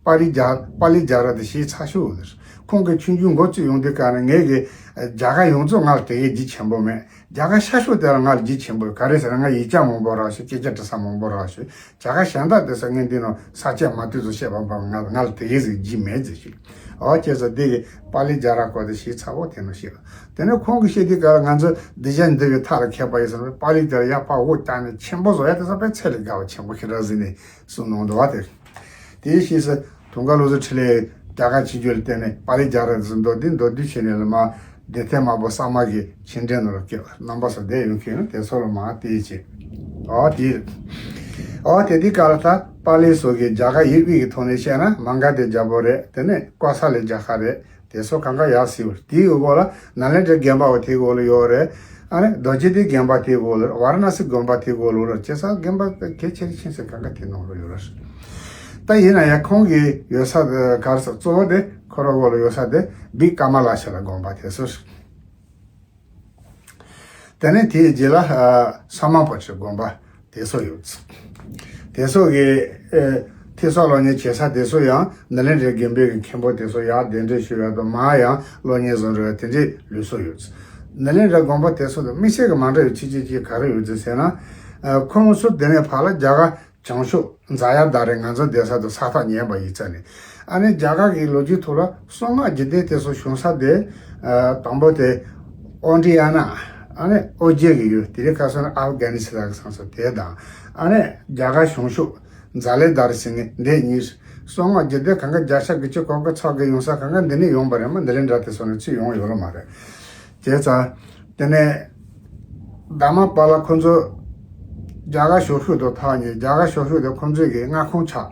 པ་ལི་རྒྱ་པ་ལི་རྒྱ་གར་དེ་ཞེ་ཚ་ཤོས་ཡོད་རེད། ཁོང་གི་ཆིངས་ཡིག་འགོ་བཙུགས་ཡོང་དུས་ག་ནས་ངས་གི་རྒྱ་གར་ཡོངས་རྫོགས་ང་ལ་དེ་གའི་རྒྱུས་ཆེན་པོ་མེད། རྒྱ་གར་ཤར་ཕྱོགས་དེ་ལ་ང་ལ་རྒྱུས་ཆེན་པོ་ཡོད། ག་རེ་ཟེར་ན་ང་ཡིག་ཆ་མང་པོ་རག་ཤོས། སྐད་ཆ་འདྲི་ས་མང་པོ་རག་ཤོས། རྒྱ་གར་གཞན་དག་དེ་ཚོ་ངས་འདི་ནང་ས་བཅད་མ་ཐུབ་ཚོ་བཤད་པ་འབའ་ང་ང་ལ་དེ་གའི་ཟིག་རྒྱུས་མེད་ཟེར་ཞིག་ཨོ་བྱས་ཙང་དེ་གི་པ་ལི་རྒྱ་གར་སྐོར་དེ་ཞེ་ཚ་བོ་དེ་ནང་བཤད། དེ་ནས་ཁོང་གིས་བཤད་དུས་ག་ལ་ང་ཚོ་འདི་བྱ་འདི་བའི་མཐའ་ལ་ཁད་པ་ཡིན་ཟེར་ན། པ་ལི་དེ་ལ་ཡག་པ་འོ་ཀྱང་ནས་ཆེན་པོ་བཟོ་ཡ་དེ་ཚོ་དཔེ་ཚད་ལས་བརྒལ་བ་ཆེན་པོ་ཞེ་དྲག་ཟིན་ནས་གསུངས་གནང་འདུག་བ། དེ་དེའི་ཕྱིས་སུ་དུང་དཀར་བློ་བཟང་འཕྲིན་ལས་རྒྱ་གར་ཆིངས་ཡིག་ལ་བརྟེན་ནས་པ་ལི་རྒྱ་གར་དུ་མདོར་བསྡུས་མདོར་བསྡུས་བྱས་ནས་ལ་མ། སྡེ་ཐེ་མ་པོ་གསར་མ་གི་ཆིངས་འགྲིག་ནང་ལ་སྐྱེལ་བ་རྣམ་པ་ཚོ་བསྡད་ཡོད་མཁན་དེ་ཚོ་ལ་མ་དེ་བྱས། ཨོ་དེ་རེད། ཨོ་དེ་དུས་ག་ལ་ད་པཱ་ལི་སོགས་ཀྱི་རྒྱ་གར་ཡུལ་དབུས་ཀྱི་ཐོག་ནས་བཤད་ན་མ་ག་དྷའི་རྒྱལ་པོ་རེད། དེ་ནས་ཀོ་ས་ལའི་རྒྱལ་ཁབ་རེད། དེ་ཚོ་གང་ག་ཡག་སྲིད་པ་རེད། དེའི་འོག་ལ་ནཱ་ལེནྡྲའི་དགོན་པ་བ་དེའི་འོག་ལ་ཡོད་རེད། ཨ་ནི་རྡོ་རྗེ་གདན་དགོན་པ་དེའི་འོག་ལ། ཝཱ་ར་ཎ་སི་དགོན་པ་དེའི་འོག་ལ་ཡོད་རེད། བྱས་ཙང་དགོན་པ་གལ་ཆེ་ཆེ་ཚོ་གང་ག་དེ་ནང་ལ་ཡོད་རེད། ད་ཡིན་ན་ཡང་ཁོང་གི་ཡོད་ས་ག་རེ་ཟེར། གཙོ་བོ་དེ་ཁོ་རང་འོག་ལ་ཡོད་ས་དེ་བི་ཀ་མ་ལ་ཤ་ལ་དགོན་པ་དེ་ཚོ་རེད། དེ་ནས་དེའི་རྗེས་ལ་ཨ་ས་མ་པ་ཏྲི་དགོན་པ་དེ་ཚོ་ཡོད། དེ་ཚོ་གི་ཨེ་ཐོས་བསམ་སློབ་གཉེར་བྱེད་ས་དེ་ཚོ་ཡང་ནཱ་ལེནྡྲའི་དགོན་པའི་གི་མཁན་པོ་དེ་ཚོ་ཡར་གདན་འདྲེན་ཞུ་ཡ་དང་། མར་ཡང་སློབ་གཉེར་བཟོ་འགྲོ་ཡ་དེ་འདྲའི་ལུགས་སྲོལ་ཡོད། ནཱ་ལེནྡྲ་དགོན་པ་དེ་ཚོ་དང་དམིགས་བསལ་གྱི་མ་འདྲ་བའི་ཆོས་ཅན་གཅིག་ག་རེ་ཡོད་ཟེར་ཟེར་ན། ཨ་ཁོང་ཚོ་དེ་ནས་ཕར་ལ་རྒྱ་གར་བྱང་ཕྱོགས་ཛ་ཡ་དྷ་ར། ང་ཚོ་བསྡད་ས་དང་ས་ཐག་ཉེ་བ་ཡིན་ཙང་ནས། ཨ་ནི་རྒྱ་གར་གྱི་ལོ་རྒྱུས་ཐོག་ལ་གསང་སྔགས་འཇིག་རྟེན་དེ་ཚོ་བྱུང་ས་དེ་ཨ་དང་པོ་དེ་ཨོ་འདྲི་ཡ་ན། ཨ་ནི་ཨོ་རྒྱན་གྱི་ཡུལ་དེ་རིང་ཁ་སང་ཨབ་གྷ་ནི་སི་ཐན་གྱི་ས་མཚམས་དེ་དང་། ཨ་ནི་རྒྱ་གར་བྱང་ཕྱོགས་ཛ་ལེ་དྷ་ར་ཟེར་མཁན་འདི་གཉིས། གསང་སྔགས་འཇིག་རྟེན་གང་ག་བརྒྱ་ཆ་དགུ་བཅུ་གོ་དགུ་ཚོ་གི་ཡོང་ས་གང་ག་འདི་ནས་ཡོང་པ་རེད་མ། ནཱ་ལེནྡྲ་དེ་ཚོ་ནས་ཚུར་ཡོང་ཡོད་ལ་མ་རེད། བྱས་ཙང་དེ་ནས་དྷརྨ་པཱ་ལ་ཁོ་ཚོ་རྒྱ་གར་བྱང་ཕྱོགས་དང་ཐག་ཉེ། རྒྱ་གར་བྱང་ཕྱོགས་དེ་ཁོ་ཚོའི་གི་མངའ་ཁོངས་ཆགས།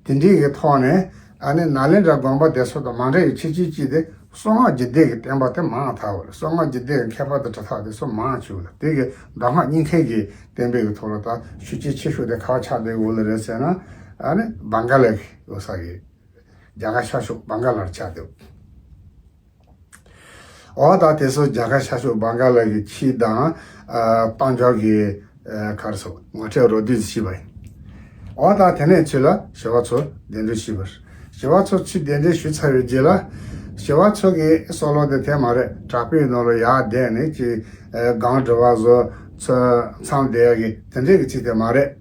དེ་འདྲའི་གི་ཐོག་ནས་ཨ་ནི་ནཱ་ལེནྡྲ་དགོན་པ་དེ་ཚོ་དང་མ་འདྲ་བའི་ཆོས་ཅན་གཅིག་དེ་གསང་སྔགས་འཇིག་རྟེན་གྱི་བསྟན་པ་དེ་མང་དྲགས་པ་རེད། གསང་སྔགས་འཇིག་རྟེན་གྱི་མཁས་པ་དང་གྲུབ་མཐའ་དེ་ཚོ་མང་བྱུང་ལ། དེ་གི་གདམས་ངག་རྙེད་མཁན་གྱི་བསྟན་པའི་གི་ཐོག་ལ་ད་ཤུགས་རྐྱེན་ཆེ་ཤོས་དེ་ག་པར་ཆགས་བསྡད་ཡོད་ལ་རེད་ཟེར་ན། ཨ་ནི་བང་ག་ལ་གི་ཡོད་ས་གི་རྒྱ་གར་ཤར་ཕྱོགས་བང་ག་ལར་ཆགས་བསྡད། འོ་ད་དེ་ཚོ་རྒྱ་གར་ཤར་ཕྱོགས་བང་ག་ལ་གི་ཆོས་དང་ཨ་རྟགས་འཇོག་གི་ཨ་ག་རེ་ཟེར་ངོ་སྤྲོད་རོབ་བསྡུས་ཤིག་བྱས་པ་ཡིན། འོ་ད་དེ་ནས་ཚུར་ལ་ཞི་བ་འཚོ་གདན་འདྲེན་ཞུས་པ་རེད། ཞི་བ་འཚོ་ཚུར་གདན་འདྲེན་ཞུས་ཚར་བའི་རྗེས་ལ། ཞི་བ་འཚོ་གི་བསམ་བློ་དེ་དེ་མ་རེད། བྲག་ཕུག་ནང་ལ་ཡར་བསྡད་ནས་ཀྱི་ཨ་སྒང་དྲི་བ་བཟོ། ཚུར་མཚམས་བསྡད་ཡ་གི་དེ་འདྲའི་གི་ཚིག་དེ་མ་རེད།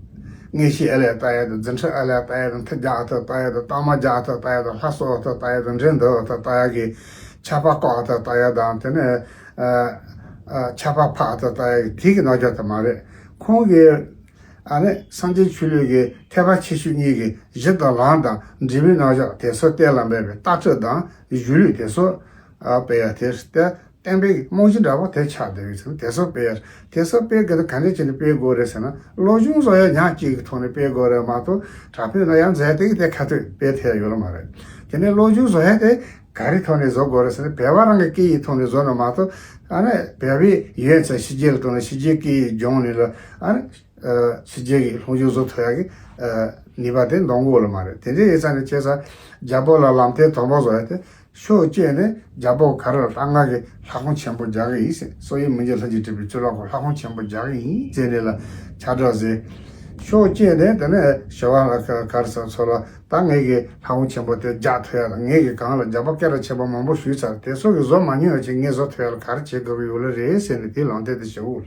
མངོན་ཤེས་ཨ་ལས་ལྟ་ཡ་དང་། རྫུ་འཕྲུལ་ཨ་ལས་ལྟ་ཡ་དང་། མཐུ་རྒྱག་ཨ་ཐུར་ལྟ་ཡ་དང་། གཏོར་མ་རྒྱག་ཨ་ཐུར་ལྟ་ཡ་དང་། ལྷ་གསོལ་ཨ་ཐུར་ལྟ་ཡ་དང་། འདྲེ་འདུལ་ཨ་ཐུར་ལྟ་ཡ་གི། ཆར་པ་བཀོག་ཨ་ཐུར་ལྟ་ཡ་དང་། དེ་ནས་ཨ་ཨ་ཆར་པ་ཕབ་ཨ་ཐུར་ལྟ་ཡ་གི་དེ་གི་རྣམ་གཞག་དེ་མ་རེད། ཁོང་གིས་ཨ་ནི་སངས་རྒྱས་ཆོས་ལུགས་ཀྱི་ཐེག་པ་ཆེ་ཤོས་གཉིས་ཀྱི་གཞི་དང་ལམ་དང་འབྲས་བུའི་རྣམ་གཞག་དེ་ཚོ་གཏན་ལ་འབེབས་པའི་ལྟ་གྲུབ་དང་གཞུང་ལུགས་དེ་ཚོ་ཨ་སྤེལ་ཡ་དེ་རེད་དེ། དབེན་པའི་རྨང་གཞི་འདྲ་པོ་དེ་ཆགས་བསྡད་ཡོད་ཟེར་ན། དེ་ཚོ་སྤེལ་ཡ། དེ་ཚོ་སྤེལ་དགོས་ན་ག་འདྲ་བྱས་ནས་སྤེལ་དགོས་རེད་ཟེར་ན། སློབ་སྦྱོང་བཟོ་ཡ་ཉག་གཅིག་གི་ཐོག་ནས་སྤེལ་དགོས་རེད་མ་གཏོགས། དྲག་པོའི་ན་ཡང་མཛད་དེ་དེ་ཁ་ཐུག་སྤེལ་ཐུབ་ཡ་ཡོད་ལ་མ་རེད། དེ་ནས་སློབ་སྦྱོང་བཟོ་ཡ་དེ་ག་རེ་ཐོག་ནས་བཟོ་དགོས་རེད་ཟེར་ན། བོད་པ་རང་གི་སྐད་ཡིག་ཐོག་ནས་བཟོ་ན་མ་གཏོགས། ཨ་ནི་བོད་པའི་ཡོན་ཚད་ཕྱི་རྒྱལ་ལ་སྤྲད་ནས་ཕྱི་རྒྱལ་སྐད་ཡིག་སྦྱོང་ནས་ལ། ཨ་ནི་ཕྱི་རྒྱལ་གྱི་སློབ་སྦྱོང་བཟོ་ཐུབ་ཡ་གི་ནུས་པ་དེ་འདང་གི་ཡོད་ལ་མ་རེད། དེ་འདྲའི་ཡིན་ཙང་ནས་བྱས་ཙང་རྒྱལ་པོ་ལ་ལམ་སྟོན་དང་པོ་བཟོ་ཡ་དེ། ཕྱོགས་གཅིག་ནས་རྒྱལ་པོ་ག་རེ་ལ་ལྷ་ང་གི་ལྷ་ཁང་ཆེན་པོ་རྒྱག་གི་ཡིན་ཟེར། སོ་ཡི་མི་འགྱུར་ལྷུན་གྱིས་གྲུབ་པའི་གཙུག་ལག་ཁང་ལྷ་ཁང་ཆེན་པོ་རྒྱག་གི་ཡིན་ཟེར་ནས་ལ་ཁྱབ་བསྒྲགས་ཟེར། ཕྱོགས་གཅིག་ནས་དེ་ནས་ཞི་བ་ལྷ་ག་ག་རེ་ཟེར་ཚོ་ལ། ད་ངེད་ཀྱི་ལྷ་ཁང་ཆེན་པོ་དེ་རྒྱག་ཐུབ་ཡ་དང་། ངེད་ཀྱི་སྒང་ལ་རྒྱལ་པོ་སྐད་གྲགས་ཆེན་པོ་མང་པོ་བཞུགས་ཚར། དེ་ཚོ་གིས་བཟོ་མ་མྱོང་བ་ཅིག་ངས་བཟོ་ཐུབ་ཡ་ལ་ག་རེ་བྱེད་དགོས་ཀྱི་ཡོད་ལ་རེད་ཟེར་ནས་དེ་ལམ་སྟོན་དེ་ཞུ།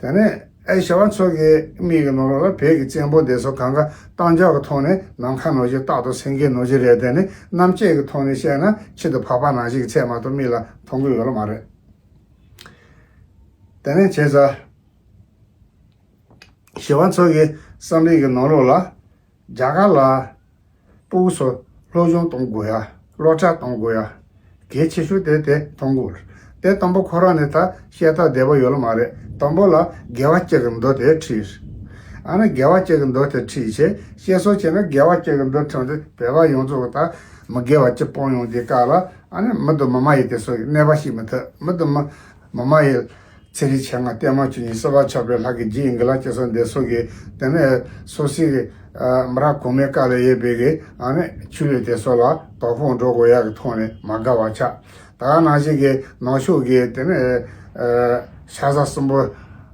དེ་ནས་ཨེ་ཞི་བ་འཚོ་གི་མིག་གི་ནང་ལོགས་ལ་བོད་ཀྱི་བཙན་པོ་དེ་ཚོ་གང་ག་རྟ་མགྱོགས་ཀྱི་ཐོག་ནས་ནམ་མཁའ་ནང་བཞིན་རྟག་ཏུ་སེང་གེ་ནང་བཞིན་རེད། དེ་ནི་གནམ་དཔྱད་ཀྱི་ཐོག་ནས་བཤད་ན་ཆེད་དུ་འཕགས་པ་ནང་བཞིན་གྱི་ཚད་མ་གཏོགས་མིག་ལ་མཐོང་གི་ཡོད་ལ་མ་རེད། དེ་ནས་བྱས་ཙང་ཞི་བ་འཚོ་གི་བསམ་པའི་གི་ནང་ལོགས་ལ། རྒྱ་གར་ལ་སྤུ་གུ་ཚོ་སློབ་སྦྱོང་གཏོང་དགོས་ཡ། སློབ་གྲྭ་གཏོང་དགོས་ཡ་གལ་ཆེ་ཤོས་དེ་དེ་མཐོང་གི་ཡོད་རེད། དེ་དང་པོ་ཁོ་རང་ནས་ད་བཤད་སྟངས་བདེ་པོ་ཡོད་ལ་མ་རེད། དང་པོ་ལ་དགེ་བ་བཅུ་གི་མདོ་དེ་ཁྲིད། ཨ་ནི་དགེ་བ་བཅུ་གི་མདོ་དེ་ཁྲིད་བྱས། བཤད་སྲོལ་བྱས་ན་དགེ་བ་བཅུ་གི་མདོ་ཁྲིད་དེ་བོད་པ་ཡོངས་རྫོགས་ད་མི་དགེ་བ་བཅུ་སྤོང་ཡོང་དུས་སྐབས་ལ། ཨ་ནི་མི་དང་མི་མ་ཡིན་དེ་ཚོ་གི་གནོད་པ་བྱེད་མི་ཐུབ། མི་དང་མི་མི་མ་ཡིན། ཚེ་རིང་མཆེད་ལྔ། བརྟན་མ་བཅུ་གཉིས། སྲིད་པ་ཆགས་པའི་ལྷ་གི་རྗེ་ཡི་འགུ་ལ་སྐྱེ་ས་འདི་སོགས་ཀྱི། དེ་ནས་སོ་སོའི་མི་རབས་གོང་མའི་བཀའ་ལ་ཡོད་པའི་གི་ཨ་ནི་ཆོས་ལུགས་དེ་སོགས་ལ་དོ་ཕོག་འགྲོ་དགོས་ཡག་གི་ཐོག་ནས་མ་དགའ་བ་ཆགས། ད་ག་ནང་བཞིན་གྱི་ནང་ཆོས་ཀྱི་དེ་ནས་ཤ་ཟ་གསུམ་པོ་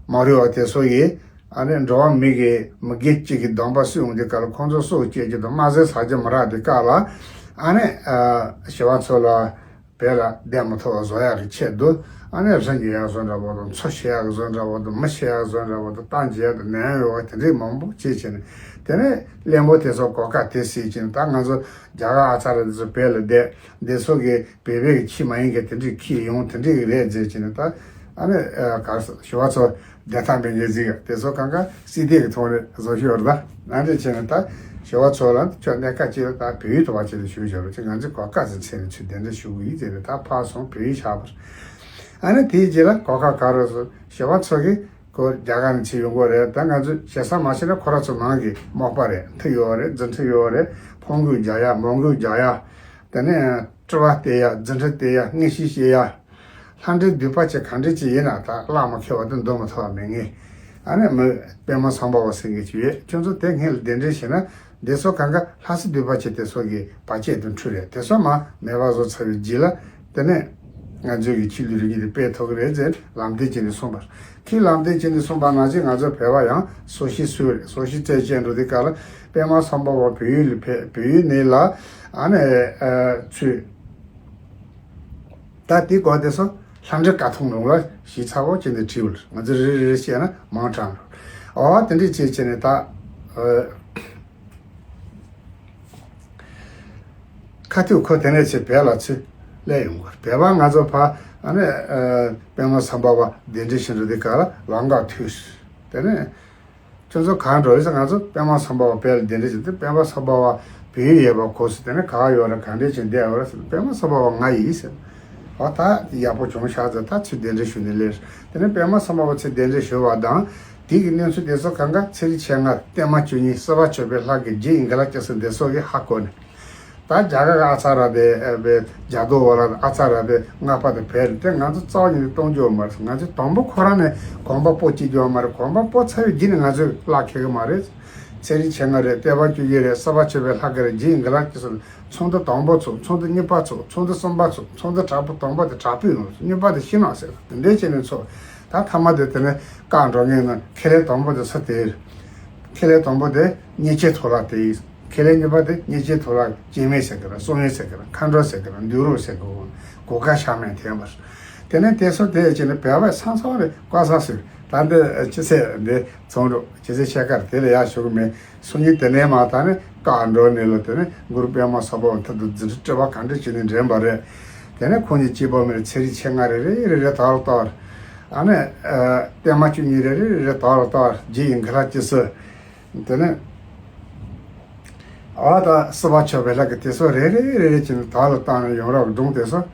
མ་རུལ་བ་དེ་སོགས་ཀྱིས་ཨ་ནི་འགྲོ་བ་མི་གི་མི་དགེ་བཅུ་གི་སྡོམ་པ་སྲུང་འོང་དུས་སྐབས་ལ། ཁོང་ཚོ་སྲོག་གཅོད་རྒྱུ་དང་དམར་ཟས་ཟ་རྒྱུ་མི་རག་དུས་སྐབས་ལ། ཨ་ནི་ཞི་བ་འཚོ་ལ། བོད་ལ་བསྡད་མི་ཐུབ་པ་བཟོ་ཡག་གི་ཆེད་དུ། ཨ་ནི་རི་ཉོ་ཡག་བཟོ་འདྲ་པོ་དང་། མཚོ་བཤིག་ཡག་བཟོ་འདྲ་པོ་དང་། མི་བཤིག་ཡག་བཟོ་འདྲ་པོ་དང་། རྟ་འཇལ་ཡག་དང་། ནད་ཡམས་ཡོང་བ་དེ་འདྲའི་མང་པོ་བྱེད་བྱས་ནས། དེ་ནས་བློན་པོ་དེ་ཚོ་གོ་སྐབས་དེ་བཟུང་བྱས་ནས། ད་ང་ཚོ་རྒྱ་གར་ཨ་ཚ་ར་འདི་ཚོ་བོད་ལ་བསྡད། འདི་ཚོ་གི་བོད་པའི་གི་ཁྱི་མ་ཡིན་གི་དེ་འདྲའི་ཁྱི་ཡོང་། དེ་འདྲའི་གི་རེད་ཟེར་བྱས་ནས། ད་ཨ་ནི་ག་རེ་ཟེར། ཞི་བ་འཚོ་བདེ་ཐང་སྤུན་ཀྱག་ཟིག་དེ་ཚོ་གང་ག་སྲིད་དེ་གི་ཐོག་ནས་བཟོ་ཤོར་ད། ཨ་འདྲ་བྱས་ནས་ད་ཞི་བ་འཚོ་ལ་ཁྱོད་གནས་སྐབས་ཅིག་ལ་ད་བོད་ཡིག་ཐོག་པ་ཅིག་ལ་ཞུགས་བཞག་རོགས་བྱེད། ང་ཚོས་གོ་སྐབས་ཟིག་འཚོལ་ནས་ཚུར་གདན་འདྲེན་ཞུ་གི་ཡིན་ཟེར་ནས། ད་ཕར་སོང་། བོད་ཡིག་བཞག་པ་རེད། ཨ་ནི་དེའི་རྗེས་ལ་གོ་སྐབས་ག་རེ་ཟེར། ཞི་བ་འཚོ་གིས་ཁོ་རྒྱ་གར་ནས་ཕྱིར་ཡོང་གི་རེད། ད་ང་ཚོས་ཞེ་ས་མ་བྱས་ན་ཁོ་རང་ཚོ་ནང་གི་མོག་པ་རེད། མཐུ་ཡོད་རེད། རྫུ་འཕྲུལ་ཡོད་རེད། ཕོ་རྒོད་རྒྱག་ཡ། མོ་རྒོད་རྒྱག་ཡ། དེ་ནས་སྤྲུལ་པ་སྟེར་ཡ། རྫུ་འཕྲུལ་སྟེར་ཡ། མངོན་ཤེས་སྐྱེ་ཡ། ལྷ་འདྲེ་སྡིག་པ་ཅན་ག་འདྲ་ཅིག་ཡིན་ན་ད་གླགས་མ་ཁེལ་བ་དེ་འདོན་མི་ཐུབ་པ་མེད་ངེས། ཨ་ནི་མི་པདྨ་སམ་བྷ་བ་ཟེར་མཁན་ཅིག་ཡོད། ཁྱོད་ཚོ་དེ་སྔོན་ལ་གདན་འདྲེན་བྱས་ན། འདི་ཚོ་གང་ག་ལྷ་སྲིན་སྡིག་པ་ཅན་དེ་ཚོ་གི་བར་ཆད་དང་འཁྲུལ་རེད། དེ་ཚོ་མར་མེད་པ་བཟོ་ཚར་བའི་རྗེས་ལ། དེ་ནས་ང་ཚོའི་གི་ཆོས་ལུགས་རིག་གནས་དེ་སྤེལ་ཐུབ་ཀྱི་རེད་ཟེར་ལམ་སྟོན་བྱས་ནས་གསུངས་པ། ཁོས་ལམ་སྟོན་བྱས་ནས་གསུངས་པ་ནང་བཞིན་ང་ཚོ་བོད་པ་ཡང་སྲོག་ཤིང་གསོས་རེད། སྲོག་ཤིང་བཙལ་བྱས་འགྲོ་དུས་སྐབས་ལ། པདྨ་སམ་བྷ་བ་བོད་ཡུལ་ལ་ཕེབས། བོད་ཡུལ་ནས་ལ། ཨ་ནི་ཨ་ཚུར། ད་དེའི་སྐོར་དེ་ཚོ་ལྷ་འདྲེ་ཀ་ཐུང་ལུང་ལ་ཞིབ་ཚགས་པོ་བྱས་ནས་བྲིས་ཡོད། ང་ཚོས་རེ་རེ་རེ་བཤད་ན་མང་དྲགས་འགྲོ། འོ་དེ་འདྲས་བྱས་བྱས་ནས་ད་ཨ་ཁ་ཐུག་ཁོ་དེ་ནས་ཕྱིར་བོད་ལ་ཚུར་སླེབས་ཡོང་གི་རེད། བོད་པ་ང་ཚོ་ཕར་ཨ་ནི་ཨ་པདྨ་སམ་བྷ་བ་གདན་འདྲེན་ཞུ་འགྲོ་དུས་སྐབས་ལ་ལམ་ཁ་ཐུག་ཟེར། དེ་ནས། ཁྱོད་ཚོ་གང་འགྲོ་ཡིན་ཟེར། ང་ཚོ་པདྨ་སམ་བྷ་བ་བོད་ལ་གདན་འདྲེན་བྱས་ཏེ། པདྨ་སམ་བྷ་བ་བོད་ཡུལ་ཡོད་པ་གོ་ཟེར། དེ་ནས་ག་པར་ཡོད་རེད། གང་འདྲས་བྱས་བསྡད་ཡོད་རེད་ཟེར། པདྨ་སམ་བྷ་བ་ང་ཡིན་ཟེར། འོ་ད་ཡག་པོ་བྱུང་ཤག་ཟེར། ད་ཚུར་གདན་འདྲེན་ཞུས་ནས་སླེབས། དེ་ནས་པདྨ་སམ་བྷ་བ་ཚུར་གདན་འདྲེན་ཞུས་པ་དང་། དེ་གི་གནས་ཚུལ་དེ་ཚོ་གང་ག་ཚེ་རིང་མཆེད་ལྔ། བརྟན་མ་བཅུ་གཉིས། སྲིད་པ་ཆགས་པའི་ལྷ་གི་རྗེ་ཡི་འགུ་ལ་སྐྱེ་ས་འདི་སོགས་ཀྱིས་ཧ་གོ་ནས། ད་རྒྱ་གར་ཨ་ཚ་ར་དེ་ཨ་བའི་རྒྱ་རྡོ་བ་ལ་ཨ་ཚ་ར་དེ་སྔགས་པ་དེ་བས་དེ་ང་ཚོ་རྩ་བ་ཉིད་ནས་གཏོང་རྒྱུ་མ་རེད། ང་ཚོས་དང་པོ་ཁོ་རང་ནས་གོམ་པ་སྤོ་བྱེད་རྒྱུ་མ་རེད། གོམ་པ་སྤོ་ཚར་བའི་རྗེས་ནས་ང་ཚོས་གླགས་ཁེལ་གི་མ་རེད། ཚེ་རིང་མཆེད་ལྔ་རེད། བརྟན་པ་བཅུ་གཉིས་རེད། སྲིད་པ་ཆགས་པའི་ལྷ་གི་རེད། རྗེ་ཡི་འགུ་ལ་སྐྱེ་ས། ཚོགས་འདུ་དང་པོ་ཚོགས། ཚོགས་འདུ་གཉིས་པ་ཚོགས། ཚོགས་འདུ་གསུམ་པ་ཚོགས། ཚོགས་འདུ་དྲག་པོ་དང་པོ་དེ་དྲག་པོའི་ནང་། གཉིས་པ་དེ་ཕྱི་ནང་ཟེར། དེ་འདྲས་བྱས་ནས་ཚོགས། ད་མཐའ་མ་དེ་དེ་ནས་བཀའ་འགྲོ་མཁན་ནང་ཁེ་ལས་དང་པོ་དེ་སུ་དེ་རེད། ཁེ་ལས་དང་པོ་དེ་མཉེན་ཆས་ཐོག་ལ་དེ་ཡིན། ཁེ་ལས་གཉིས་པ་དེ་མཉེན་ཆས་ཐོག་ལ་སྐྱེ་དམན་ཟེར་གི་ར། སྲོག་དམན་ཟེར་གི་ར། མཁའ་འགྲོ་ཟེར་གི་ར། འདུལ་རོགས་ཟེར་གི་ར། གོ་ཁ་ཤ་མེད་འཐེན་པར། དེ་ནས་དེ་ཚོ་དེ་བྱས་ནས་བོད་པ་ཚང་ཚང་རེད། བཀའ་ས་ཟེར། ད་འདི་ཅི་ཟེར། འདི་ཚོང་འགྲོ་ཅི་ཟེར། ཤེལ་དཀར་དེ་ལ་ཡར་ཞུ་གི་མེད། སང་ཉིན་དེ་ནས་མ་ད་ནི་བཀའ་འགྲོ་ནས་ལ། དེ་ནས་གུ་རུ་པདྨ་སམ་བྷ་བ་མཐུ་དང་རྫུ་འཕྲུལ་སྤྲུལ་པ་ག་འདྲ་བྱས་ནས་འདྲེན་པ་རེད། དེ་ནས་ཁོང་གཉིས་གཅིག་པ་མིན་ཚེ་རིང་མཆེད་ལྔ་རེ་རེ་རེ་རེ་དར་ལ་དར། ཨ་ནི་ཨ་བརྟན་མ་བཅུ་གཉིས་རེ་རེ་རེ་རེ་དར་ལ་དར། རྗེ་ཡི་འགུ་ལ་སྐྱེ་ས། དེ་ནས་ཨ་ད་སྲིད་པ་ཆགས་པའི་ལྷ་གི་དེ་ཚོ་རེ་རེ་རེ་རེ་བྱས་ནས་དར་ལ་དར་ནས་ཡོང་རབས་སྒྲུང་དེ་ཚོ།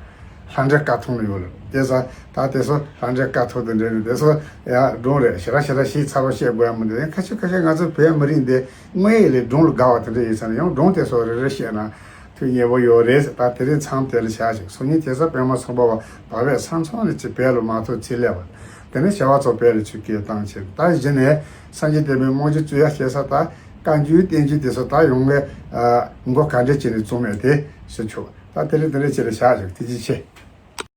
ལྷ་འདྲེ་དཀའ་ཐུབ་ནི་ཡོད་ལ། དེ་ས་ད་དེ་ཚོ་ལྷ་འདྲེ་དཀའ་ཐུབ་དེ་འདྲ་ནི་དེ་ཚོ་ཡ་སྒྲུང་རེད། ཞེ་དྲག་ཞེ་དྲག་ཞིག་ཚ་བ་བཤད་དགོས་ཡ་མི་འདུག་ཁ་ཤས་ཁ་ཤས་ང་ཚོ་བོད་མི་རིགས་འདི་དངོས་ཡོད་ལས་སྒྲུང་ལ་དགའ་བ་དེ་འདྲ་ཡིན་ཙང་ཡང་སྒྲུང་དེ་ཚོ་རེ་རེ་བཤད་ན་ཐུགས་མཉེས་པོ་ཡོད་རེད། ད་དེ་རིང་མཚམས་དེ་ལ་བཞག་ཅིག་སང་ཉིན་དེ་ས་པད་མ་ཚོང་པ་བ་བ་བས་ས་མཚམས་ནས་ཅིག་བལ་ལ་མ་ཐུག་ཚེ་ལས་པ། དེ་ནས་བྱ་བ་ཚོ་བལ་ལ་ཆུ་སྐྱེལ་བཏང་ཕྱིར། ད་གཞི་ནས་སངས་རྒྱས་བསྟན་པའི་རྨང་གཞི་བཙུགས་ཡ་བྱེད་ས་ད་བཀའ་འགྱུར་བསྟན་འགྱུར་དེ་ཚོ་ད་ཡོང་ངས་མགོ་ག་འདྲས་བྱས་ནས་བཙུགས་མེད་དེ་ཞུ་ཆོག་ད་དེ་རིང་དེ་འདྲས་བྱས་ལ་བཞག་ཅིག་ཐུགས་རྗེ་ཆེ།